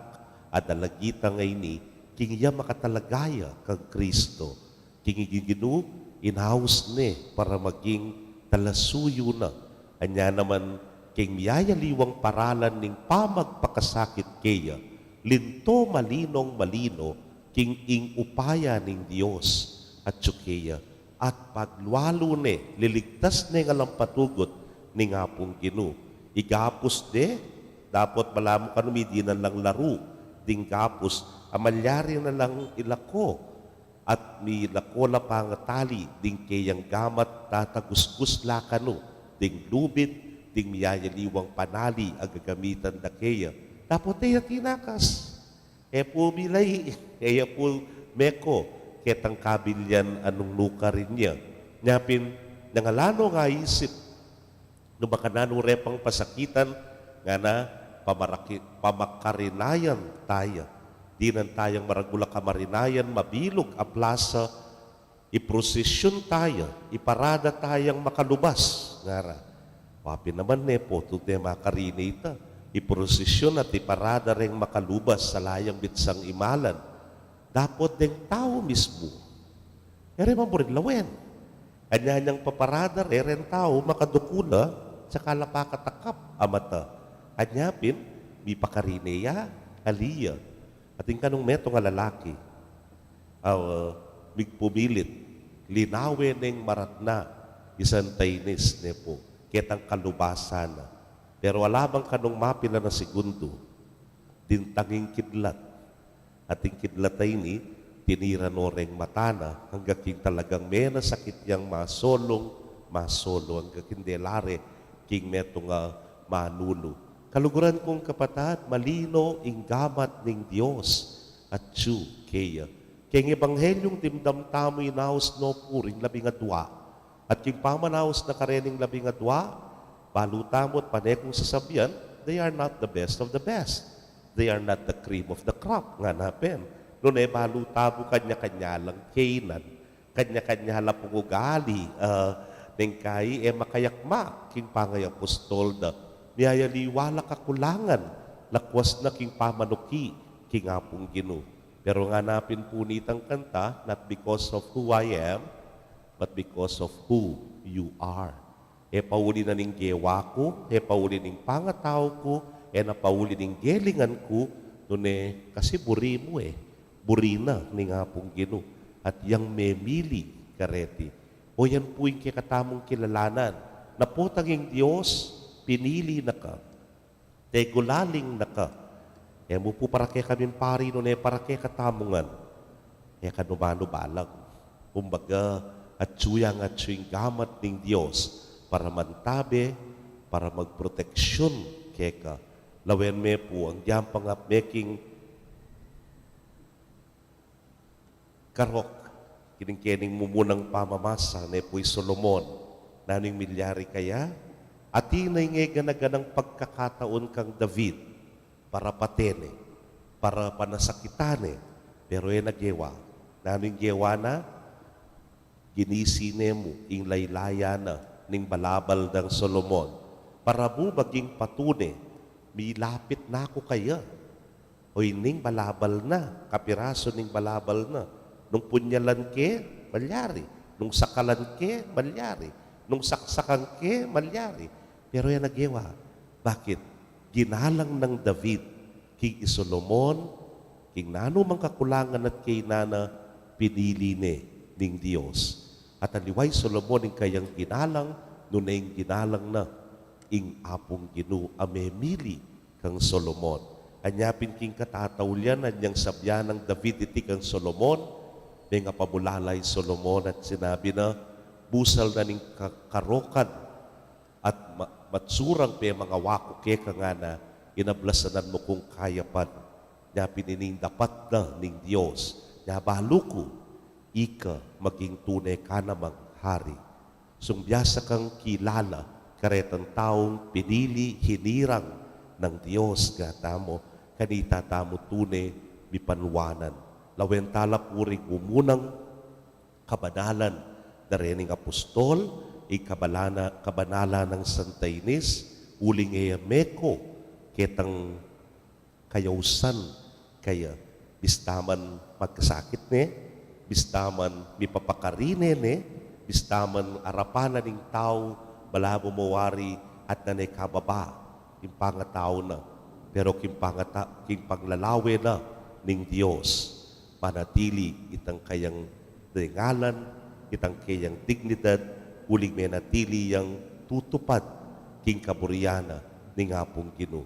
a dalagita ngeni king ya makatalaga ya kang Kristo. King iging Ginu, inaus ne para maging talasuyu na. Anya naman king miyayaliwang paralan ning pamagpakasakit keya, linto malinong malino king ing upaya ning Dios atyu keya, at paglualu ne, liligtas ne ngan lang patugut ning Apung Ginu. I gapus de, dapot balamu kanu midinan lang laru ding gapus a malyari na lang ilako, at milako la pangatali ding keyang gamat tatagusgus la kanu ding lubid ding miyayaliwang panali a gagamitan da keya. Dapot e ya tinakas. E pu milai, e ya pu meko ketang kabilyan a nung nukarin ya. Nya pin, nangala no ngaisip, nu makananu re pang pasakitan, ngana, pamaraki-, pamakarinayan taya. Dinan tayang maragul a kamarinayan, mabilug a plasa, iprosisyun taya, iparada tayang makalubas, ngara. Wa pin naman ne pu, tune makarine ita. Iprosisyun at iparada reng makalubas, salayang bitsang imalan. Dapot deng tau mismu, e re maburing lawen. Anya nyang paparada re reng tau, makaduku la, saka la pakatakap a mata. Anya pin, mipakarine ya, ali ya. Atin kanung metung a lalaki a migpumilit, linawe neng maratna i Santa Ines ne pu, ketang kalubasan na. Pero ala bang kanung mapilan a segundo, dintang ing kidlat. At ing kidlat a ini, tinira no reng mata na, angga king talagang menasakit yang masolung, masolo, angga king dela re king metung a manulu. Kaluguran kung kapatad, malino ing gamat ning Dios atyu keya. Keng Ebanghelyung dimdam tamu inaus no pu ring labing adua. At king pamanaus na karening labing adua, balu tamu't pane kung sasabian, they are not the best of the best. They are not the cream of the crop, ngana pin. Nune balu tamu kanya-kanya lang kaynan, kanya-kanya la pung ugali, ah, neng kai e makayakma king pangayapostol da. Miyayaliwa la kakulangan, lakwas na king pamanuki king Apung Ginu. Pero ngana pin pu nitang kanta, "Not because of who I am, but because of who you are." E pauli na ning gewa ku, e pauli ning pangatau ku, e na pauli ning gelingan ku, nune kasi buri mu e, buri na ning Apung Ginu, at yang memili kareti. O yan pu ing kekatamung kilalanan, Na potang ing Dios, pinili na ka, tegulaling na ka. E mu pu para kekaming pari, nune para kekatamu ngan. E ka numanu balang. Kumbaga, atyu yang atyu ing gamat ning Dios para mantabe, para magproteksyun keka. Lawen me pu, agyang pangap me king karok, kining kening mumunang pamamasa, ne pu i Solomon, nanu ing milyari kaya? Atin na ing e gana-ganang pagkakataun kang David para patene, para panasakitan ne, pero e na gewa. Nanu ing gewa na? Ginisi ne mu ing laylayan na ning balabal nang Solomon. Para mu maging patune, milapit na ku kaya. O ining balabal na, kapirasu ning balabal na. Nung punyalan ke, malyari. Nung sakalan ke, malyari. Nung saksakan ke, malyari. Pero e na gewa. Bakit? Ginalang nang David king i Solomon, king nanu mang kakulangan at kainan na, pinili ne ning Dios. At aliwa i Solomon ing kayang ginalang, nune ing ginalang na ing Apung Ginu a memili kang Solomon. Anya pin king katataulian, anyang sabyan nang David iti kang Solomon, mengapamulala i Solomon at sinabi na, busal na ning ka-, karokan at ma-, matsurang pemangawa ku keka ngana, inablasanan mu kung kayapan. Nya pin ining dapat na ning Dios, nya balu ku, ika maging tune ka namang hari. Sung biasa kang kilala, karetang taung pinili, hinirang nang Dios, gata mu, kanita tamu tune mipanwanan. Lawen tala pu ring mumunang kabanalan da rening apostol, ing kabalana-, kabanalan nang Santa Ines, uling e ya meko ketang kayausan kaya, bista man magkasakit ne, bista man mipapakarine ne, bista man arapan na ning tau, balamu mo wari at na ne kababa king pangatau na, pero king pangata-, king panglalawe na ning Dios, manatili itang kayang dangalan, itang kayang dignidad, uling menatili yang tutupad king kaburian na ning Apung Ginu.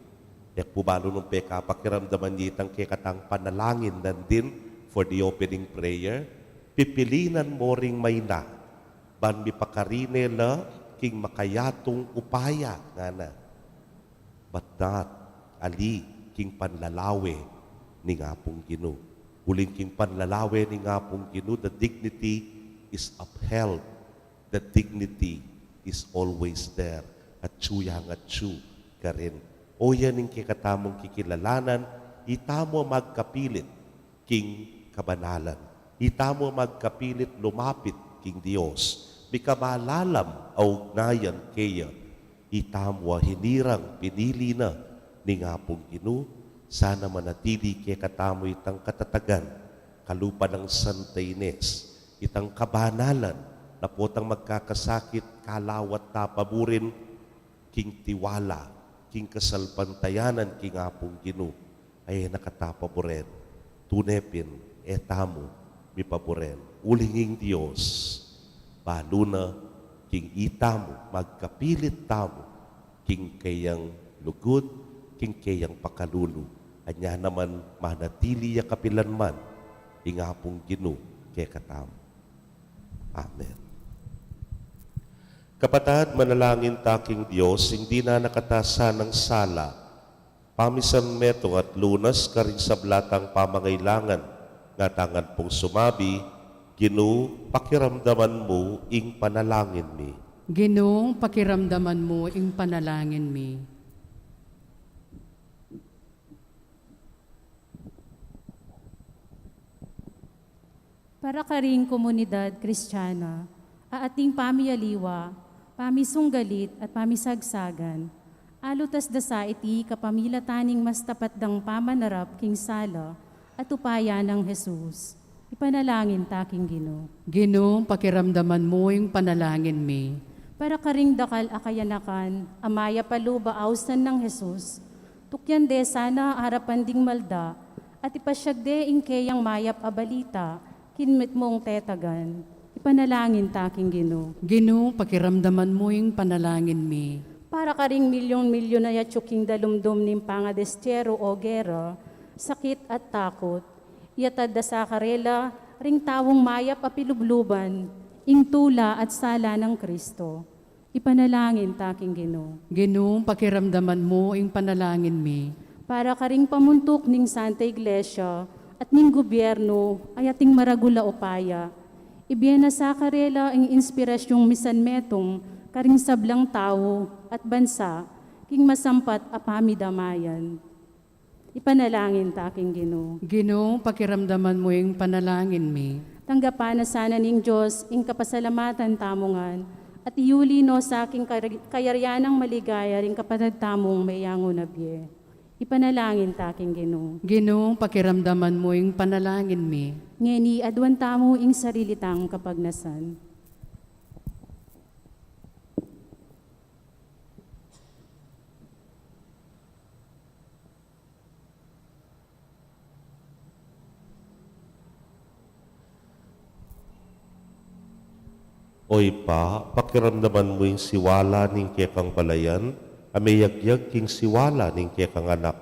E ku pu balu nung pekapakiramdaman ye itang kekatang panalangin nandin for the opening prayer, pipilinan mo ring maina, ban mipakarine la king makayatung upaya, ngana. But not ali king panlalawe ning Apung Ginu. Uling king panlalawe ning Apung Ginu, the dignity is upheld. The dignity is always there. Atyu yang atyu karin. O yan ing kekatamung kikilalanan, itamu a magkapilit king kabanalan. Itamu a magkapilit lumapit king Dios. Mikamalalam a ugnayan keya. Itamu a hinirang pinili na ning Apung Ginu, sana manatili kekatamu itang katatagan, kalupa nang Santa Ines, itang kabanalan, na potang magkakasakit, kalawat ta pa burin, king tiwala, king kasalpantayanan, king Apung Ginu, ay e na kata paburen, tune pin, e tamu mipaburen. Uling ing Dios, balu na king itamu, magkapilit tamu, king keyang lugud, king keyang pakalulu. Anya naman manatili ya kapilan man, ing Apung Ginu kekatamu. Amen. Kapatad, manalangin ta king Dios, ing dinan na kata sanang sala, pamisan metung at lunas karing sabla tang pamangailangan, ngatamu ngan pung sumabi, Ginu, pakiramdaman mu ing panalangin mi. Ginu, pakiramdaman mu ing panalangin mi. Para karing komunidad Kristiana, a ating pamialiwa, pamisunggalit at pamisagsagan, alutas da sa iti kapamilatan ning mas tapat dang pamanarap king sala at upaya nang Jesus. Ipanalangin ta king Ginu. Ginu, pakiramdaman mu ing panalangin mi. Para karing dakal a kayanakan a mayap a lub a ausan nang Jesus, tukyan de sana arapan ding malda, at ipasyag de ing keyang mayap a balita king mitmung tetagan. Ipanalangin ta king Ginu. Ginu, pakiramdaman mu ing panalangin mi. Para karing milyun-milyun a yatyu king dalumdum ning pangadestyeru o gera, sakit at takut, iyatad da sa karela ring taung mayap a pilubluban ing tula at sala nang Kristo. Ipanalangin ta king Ginu. Ginu, pakiramdaman mu ing panalangin mi. Para karing pamuntuk ning Santa Iglesia at ning gobyernu a ating maragul a upaya, ibie na sa karela ing inspirasyung misanmetung karing sablang tau at bansa king masampat a pamidamayan. Ipanalangin ta king Ginu. Ginu, pakiramdaman mu ing panalangin mi. Tanggapan na sana ning Dios ing kapasalamatan tamu ngan, at iyuli no sa king kar-, kayarian nang maligaya ring kapatad tamung meyangu na bie. Ipanalangin ta king Ginu. Ginu, pakiramdaman mu ing panalangin mi. Ngeni aduan tamu ing sarili tang kapagnasan. O Ibpa, pakiramdaman mu ing siwala ning kekang balayan a meyagyag king siwala ning kekang Anak.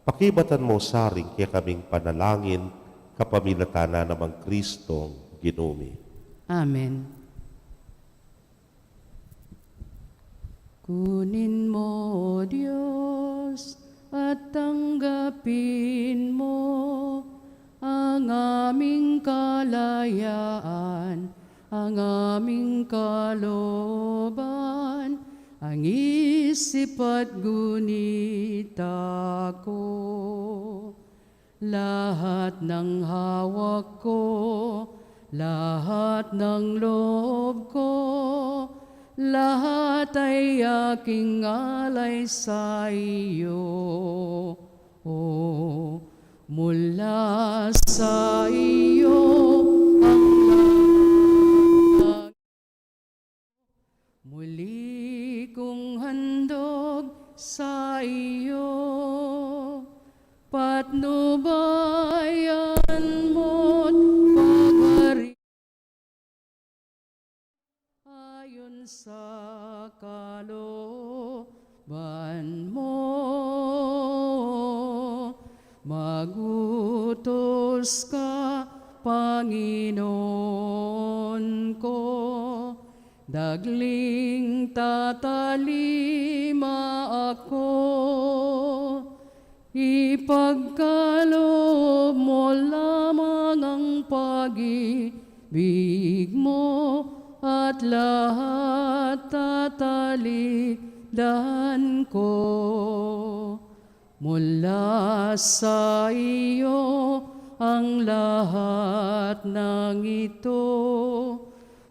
Pakibatan mu sa ring kekaming panalangin kapamilatan na nang Kristong Ginu mi. Amen. Kunin mo, O Dios, at tanggapin mo ang aming kalayaan, ang aming kalooban, ang isip at gunita ko. Lahat ng hawak ko, lahat ng loob ko, lahat ay aking alay sa iyo. O, mula sa iyo ang lahat. Muli kong handog sa iyo, patnubayan mo't pagari ayon sa kalooban mo. Magutos ka, Panginoon ko, dagling tatalima ako. Ipagkaloob mo lamang ang pag-ibig mo at lahat tatalikdan ko. Mula sa iyo ang lahat ng ito,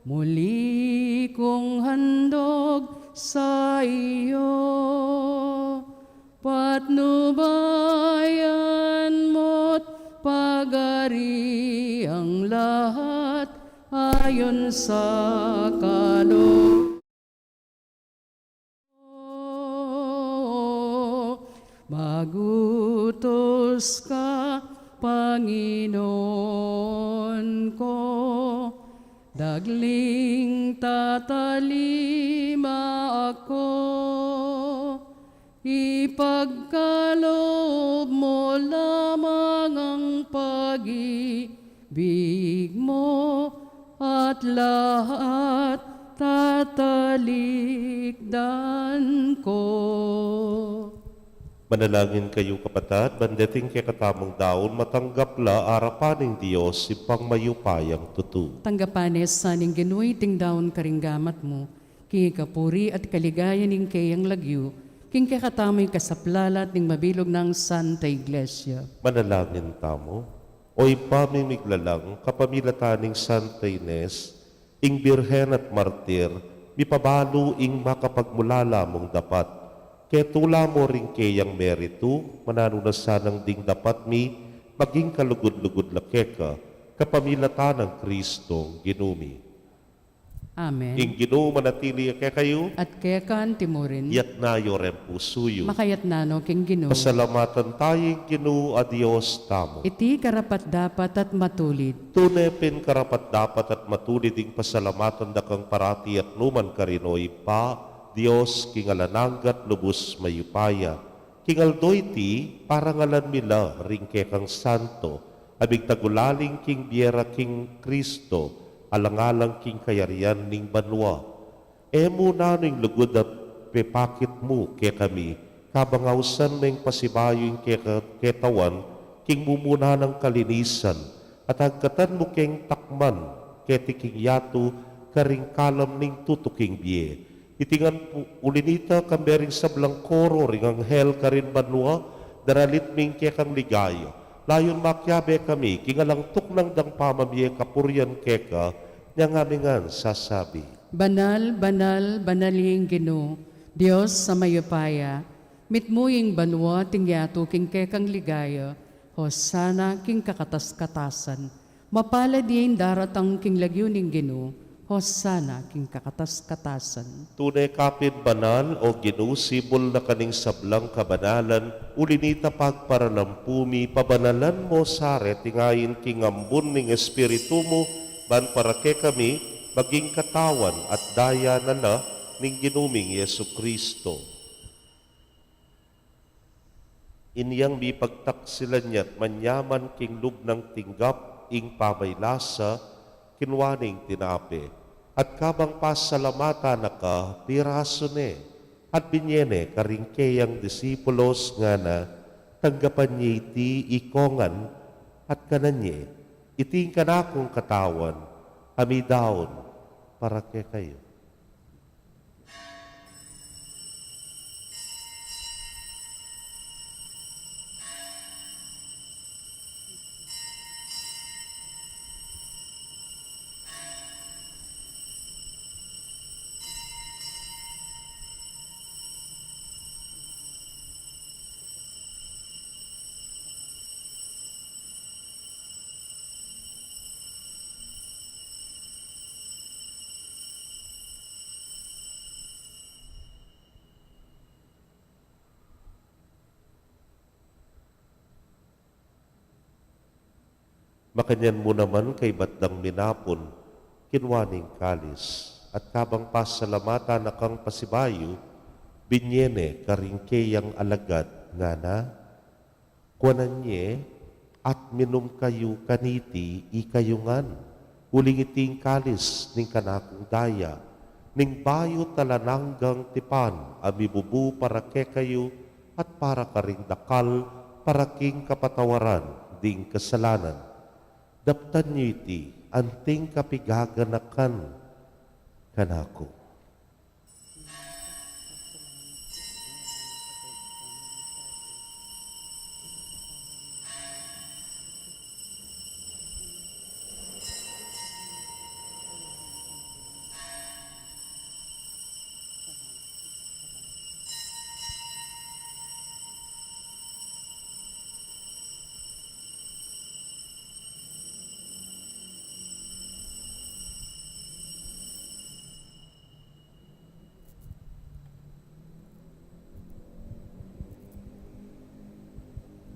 muli kong handog sa iyo. Patnubayan mo't pagari ang lahat ayon sa kaloob. Magutos ka, Panginoon ko, dagling tatalima ako. Ipagkaloob mo lamang ang pag-ibig mo at lahat tatalikdan ko. Manalangin kayu, kapatad, ban deting kekatamung daun matanggap la arapan ning Dios, Ibpang mayupayang tutu. Tanggapan na sa ning Ginu iting daun karing gamat mu, king ikapuri at kaligayan ning keyang lagyu, king kekatamung kasaplalan at ning mabilug nang Santa Iglesia. Manalangin tamu. O Ibpa ming miglalang, kapamilatan ning Santa Ines, ing Birhen at Martir, mipabalu ing makapagmulala mung dapat. Ketula mo ring keyang meritu, mananu na sanang ding dapat mi maging kalugud-lugud la keka, kapamilatan nang Kristong Ginu mi. Amen. Ing Ginu manatili ya kekayu. At keka naman murin. Iyatas yu reng pusu yu. Makayatas no king Ginu. Pasalamatan taya ing Ginu a Dios tamu. Iti karapat-dapat at matulid. Tune pin karapat-dapat at matulid ing pasalamatan da kang parati at nukarin man, o Ibpa, Dios king alang angga at lubus mayupaya. King aldo iti, parangalan mi la ring kekang santo, a migtagulaling king bie ra king Kristo, alang-alang king kayarian ning banua. E mu nanu ing lugud a pepakit mu kekami, kabang ausan meng pasibayu ing keka-, ketawan, king mumuna nang kalinisan, at agkatan mu keng takman keti king yatu karing kalam ning tutuking bie. Iti ngan pu-, uli na nita, kambe ring sablang koro ring anghel karin banua, daralit mi ing kekang ligaya. Layun makiabe kami king alang tuknang dang pamamie kapurian keka, inyang mi ngan sasabi. Banal, banal, banal ing Ginu, Dios a mayupaya, mitmu ing banua at ing yatu king kekang ligaya, Hosana king kakatas-katasan. Mapalad ya ing daratang king lagyu ning Ginu, Hosana king kakatas-katasan. Tune ka pin banal, o Ginu, sibul na ka ning sablang kabanalan, uli na nita pagparalampu mi, pabanalan mu sa reting ain king ambun ning Espiritu mu, ban para kekami, maging katawan at daya na la ning Ginu ming Jesucristo. Inyang mipagtaksilan ya't manyaman king lub nang tinggap ing pamaylasa, kinua ne ing tinape, at kabang pasalamatan na ka, pirasu ne, at binie ne karing keyang disipulos, ngana, tanggapan ye iti ikongan, at kanan ye, iti ing kanakung katawan, a midaun para kekayu. Makanyan mu naman kaybat dang minapun, kinua ne ing kalis, at kabang pasalamatan na kang pasibayu, binie ne karing keyang alagad, ngana, kuanan ye, at minum kayu kaniti ikayu ngan, uling iti ing kalis ning kanakung daya, ning bayu't alang anggang tipan, a mibubu para kekayu at para karing dakal, para king kapatawaran ding kasalanan. Daptan yu iti anting kapigaganakan kanaku.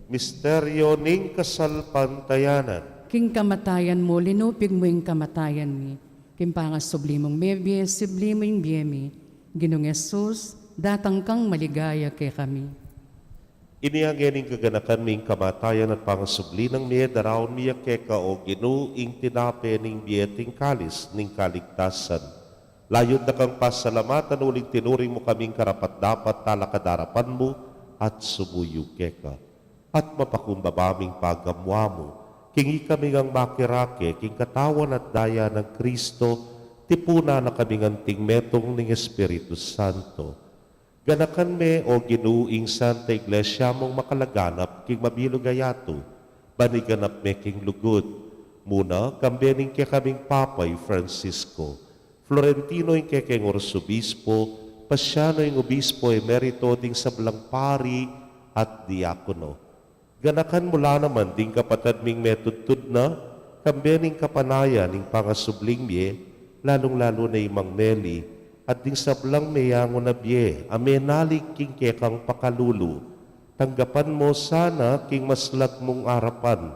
Misteryo ning kasalpantayanan. King kamatayan mu, linupig mu ing kamatayan mi. King pangasubli mung mebie, sibli mu ing bie mi. Ginung Jesus, datang kang maligaya kekami. Inya ngening kaganakan mi ing kamatayan at pangasubli nang mie, daraun mi ya keka, o Ginu, ing tinape ning bie at ing kalis ning kaligtasan. Layun da kang pasalamatan uling tinuring mu kaming karapat-dapat talakad arapan mu at sumuyu keka. At mapakumbaba ming pagamuan mu, king ikami ngang makirake king katawan at daya nang Kristo, tipunan na kaming anting metung ning Espiritu Santo. Ganakan me, o Ginu, ing Santa Iglesia mung makalaganap king mabilug a yatu, ban iganap me king lugud, muna kambe ning kekaming Papa i Francisco, Florentino ing kekeng Arsobispo, Paciano ing Obispo Emerito, ding sablang pari at diakono. Ganakan mu la naman ding kapatad ming metudtud na, kambe ning kapanayan ning pangasubling mie, lalung-lalu na i Mang Meli, at ding sablang meyangu na bie, a menalig king kekang pakalulu. Tanggapan mo sana king maslag mung arapan.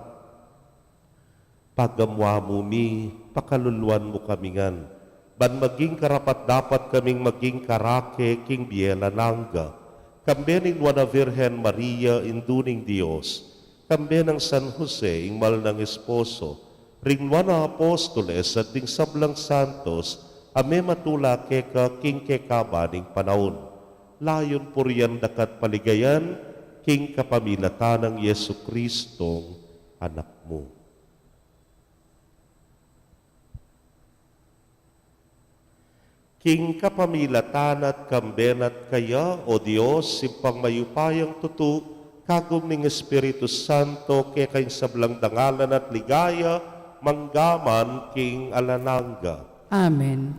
Pagamu-amu mi, pakaluluan mu kami ngan, ban maging karapat-dapat kaming maging karake king bie alang angga, kambe ning Nuan a Virgen Maria, Indu ning Dios, kambe nang San Jose, ing mal nang esposo, ring Nuan a Apostoles, at ding sablang santos, a mematula keka king kekaban ning panaun. Layun purian daka't paligayan, king kapamilatan nang Jesucristong Anak mu. King kapamilatan na at kambe na at keya, O Dios, Ibpang mayupayang tutu, kagum ning Espiritu Santo, keka ing sablang dangalan at ligaya, mangga man king alang angga. Amen.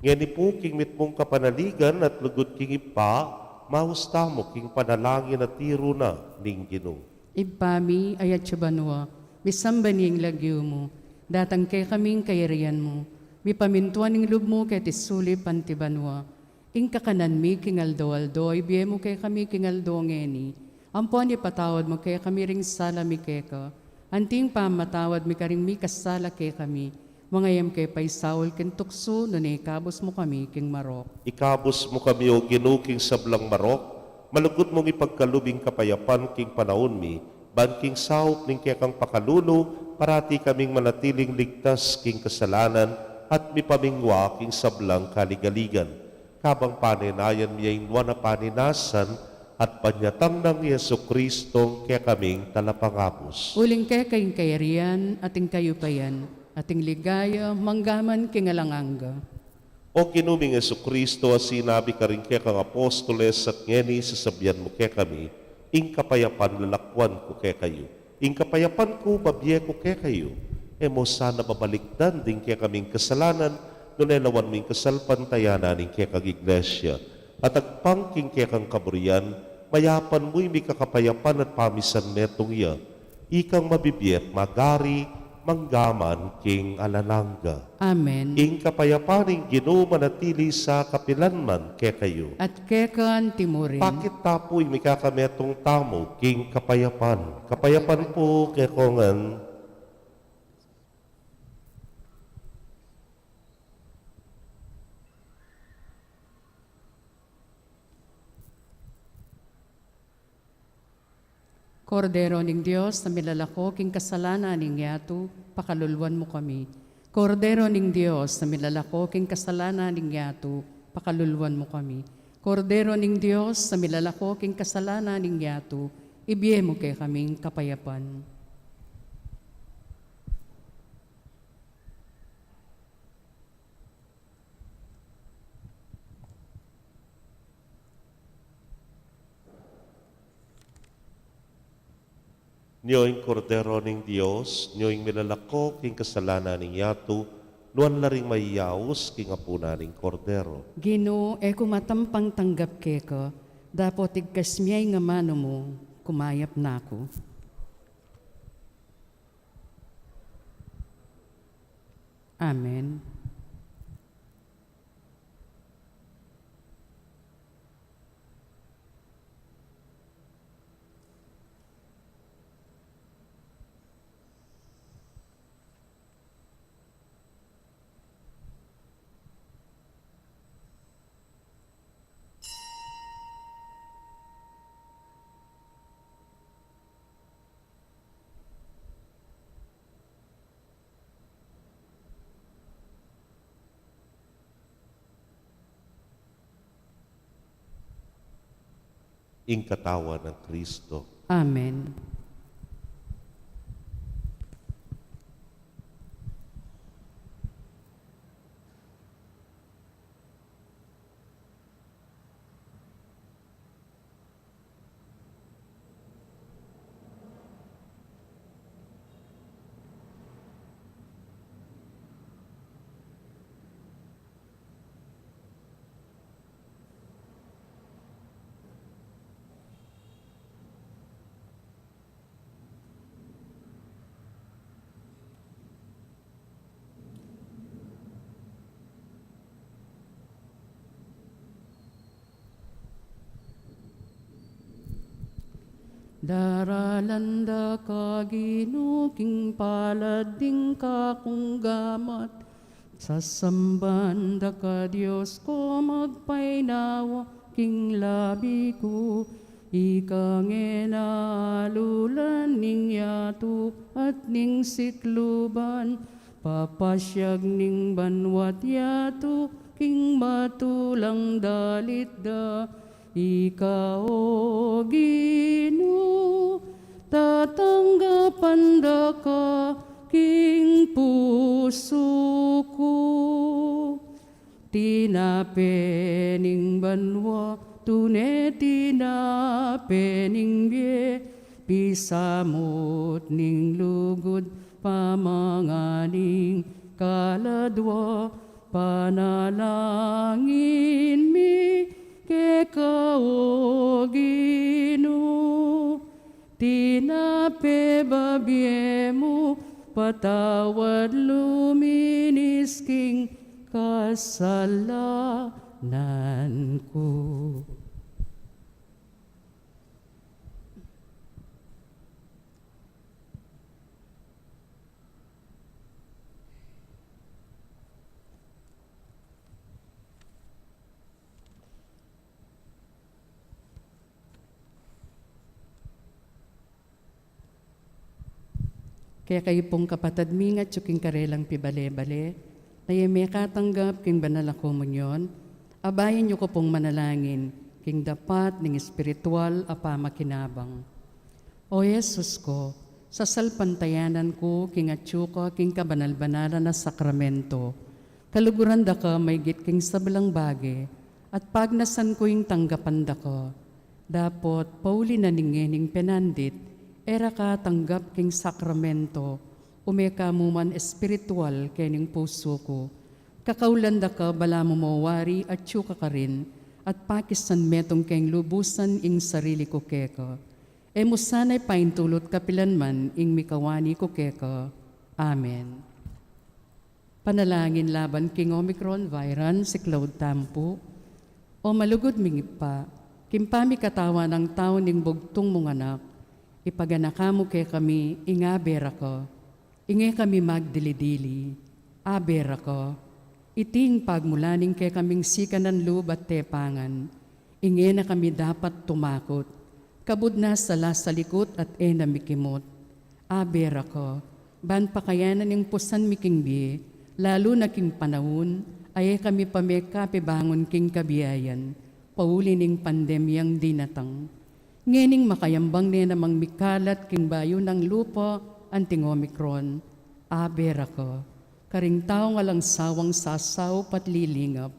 Ngeni pu king mitmung kapanaligan at lugud king Ibpa, maus tamu king panalangin a tiru na ning Ginu. Ibpa mi, atsu ka banua, misamban ya ing lagyu mu, datang kekami ing kayarian mu, mipamintuan ing lub mu keti sulip anti banua. Ing kakanan mi king aldo-aldo, ibie mu kekami king aldo ngeni. Ampon ipatawad mu kekami ring sala mi keka, anti ing pamamatawad mi karing mikasala kekami. Manga e mu ke paisaul king tuksu, nune ikabus mu kami king marok. Ikabus mu kami, O Ginu, king sablang marok, malugud mung ipagkalub ing kapayapan king panaun mi, ban king saup ning kekang pakalulu, parati kaming manatiling ligtas king kasalanan at mipamingwa king sablang kaligaligan. Kabang panenayan mi ya ing nuan a paninasan at panyatang nang Jesucristong kekaming Talapangabus. Uling keka ing kayarian, at ing kayupayan, at ing ligaya, mangga man king alang angga. O Ginu ming Jesucristo, a sinabi karing kekang apostoles, at ngeni sasabian mu kekami, ing kapayapan lalakuan ku kekayu. Ing kapayapan ku babie ku kekayu. E mu sana babalikdan ding kekaming kasalanan, nune lawan mu ing kasalpantayanan ning kekang Iglesia. At agpang king kekang kaburian, mayapan mu ing mikakapayapan at pamisan metung ya. Ikang mabibie at magari, mangga man king alang angga. Amen. Ing kapayapan ning Ginu manatili sa kapilan man kekayu. At keka anti murin. Pakit ta pu ing mikakametung tamu king kapayapan. Kapayapan pu kekongan. Kordero ning Dios, a milalako king kasalanan ning yatu, pakaluluan mu kami. Kordero ning Dios, a milalako king kasalanan ning yatu, pakaluluan mu kami. Kordero ning Dios, a milalako king kasalanan ning yatu, ibie mu kekaming kapayapan. Nyo ing Kordero ning Dios, nyo ing milalako king kasalanan ning yatu, nuan la ring mayayaus king apunan ning Kordero. Ginu, e ku matampang tanggap keka, dapot igkas mu ya ing amanu mu, kumayap na ku. Amen. Ing katawan nang Kristo. Amen. Daralan da ka, Ginu, king palad ding kakung gamat. Sasamban da ka, Dios ko, magpainawa king labi ku. Ika ngening alulan ning yatu at ning sikluban, papasiag ning banua't yatu king matulang dalit da. Ika, o Ginu, tatanggapan da ka king pusu ku. Tinape ning banua, tune tinape ning bie, pisamut ning lugud, pamangan ning kaladua, panalangin mi keka, o Ginu. Tinape, babie mu, patawad luminis king kasalanan ku. Kekayu pung kapatad mi, ngatsu king karelang pibale-bale, na e mekatanggap king banal a komunyon, abayan yu ku pung manalangin king dapat ning espiritual a pamakinabang. O Jesus ko, sasalpantayanan ku king atsu ka king kabanal-banalan a sakramento. Kaluguran da ka maigit king sablang bage, at pagnasan ku ing tanggapan da ka. Dapot, pauli na ning ngening penandit, e ra ka tanggap king sakramento, ume ka mu man espiritual kening pusu ku. Kakaulan da ka balamu mo wari atsu ka karin, at pakisan metung keng lubusan ing sarili ku keka. E mu sana ipaintulut kapilan man ing mikawani ku keka. Amen. Panalangin laban king Omicron variant, siklaud tamu pu. O malugud ming Ibpa, king pamikatawan nang tau ning bugtung mung Anak, ipaganaka mu kekami ing abe ra ka. Ing e kami magdili-dili, abe ra ka. Iti ing pagmula ning kekaming sikanan lub at tepangan, ing e na kami dapat tumakut. Kabud na sala salikut at e na mikimut, abe ra ka. Ban pakayanan ing pusan mi king bie, lalu na king panaun a e kami pa mekapibangun king kabiayan, pauli ning pandemyang dinatang. Ngening makayambang ne namang mikalat king bayu nang lupa anting Omicron, abe ra ka. Karing taung alang sawang sasaup at lilingap,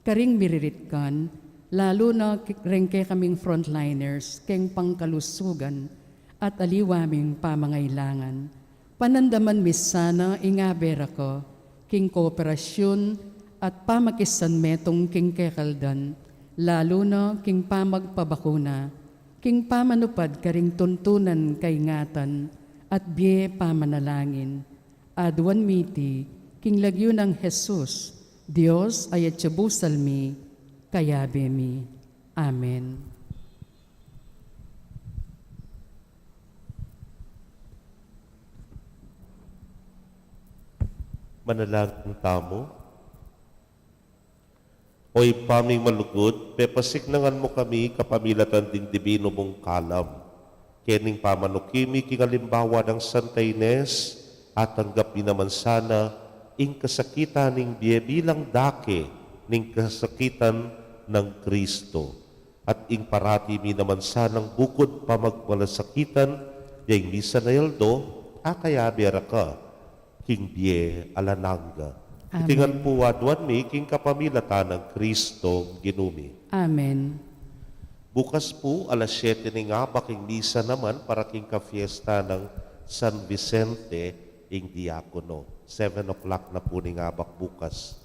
karing miriritkan, lalu na ki-, reng kekaming frontliners keng pangkalusugan at aliwa ming pamangailangan. Panandaman mi sana ing abe ra ka king kooperasyun at pamakisan metung king kekaldan, lalu na king pamagpabakuna, king pamanupad karing tuntunan kaingatan at bie pamanalangin. Aduan mi iti king lagyu nang Jesus, Dios a atsu busal mi, kayabe mi. Amen. Manalangin tamu. O Ibpa ming malugud, pepasiknangan mu kami kapamilatan ding dibinu mung kalam. Kening pamanuki mi king alimbawa nang Santa Ines, atanggap mi naman sana ing kasakitan ning bie bilang dake ning kasakitan nang Kristo. At ing parati mi naman sanang bukud pamagmalasakitan, ya ing misan a aldo, akayabe ra ka king bie alang angga. Amen. Iti ngan pu aduan mi king kapamilatan nang Kristong Ginu mi. Amen. Bukas pu, alas siyete ning abak ing misa naman para king kafiesta nang San Vicente ing diakono. Seven o'clock na pu ning abak bukas.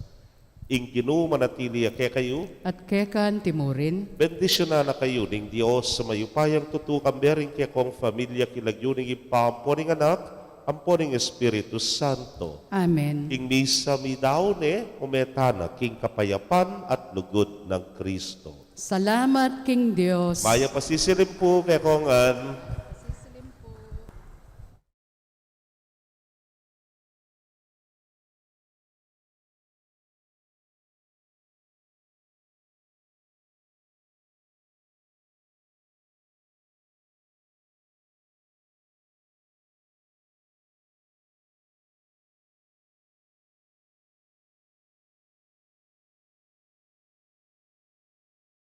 Ing Ginu manatili ya kekayu. At keka anti mu rin. Bendisyunan na kayu ning Dios a mayupayang tutu, kambe ring kekong familia, king lagyu ning Ibpa, ampo ning Anak, ampo ning Espiritu Santo. Amen. Ing misa midaun ne, ume tana king kapayapan at lugud nang Kristo. Salamat king Dios. Mayap a sisilim pu kekongan.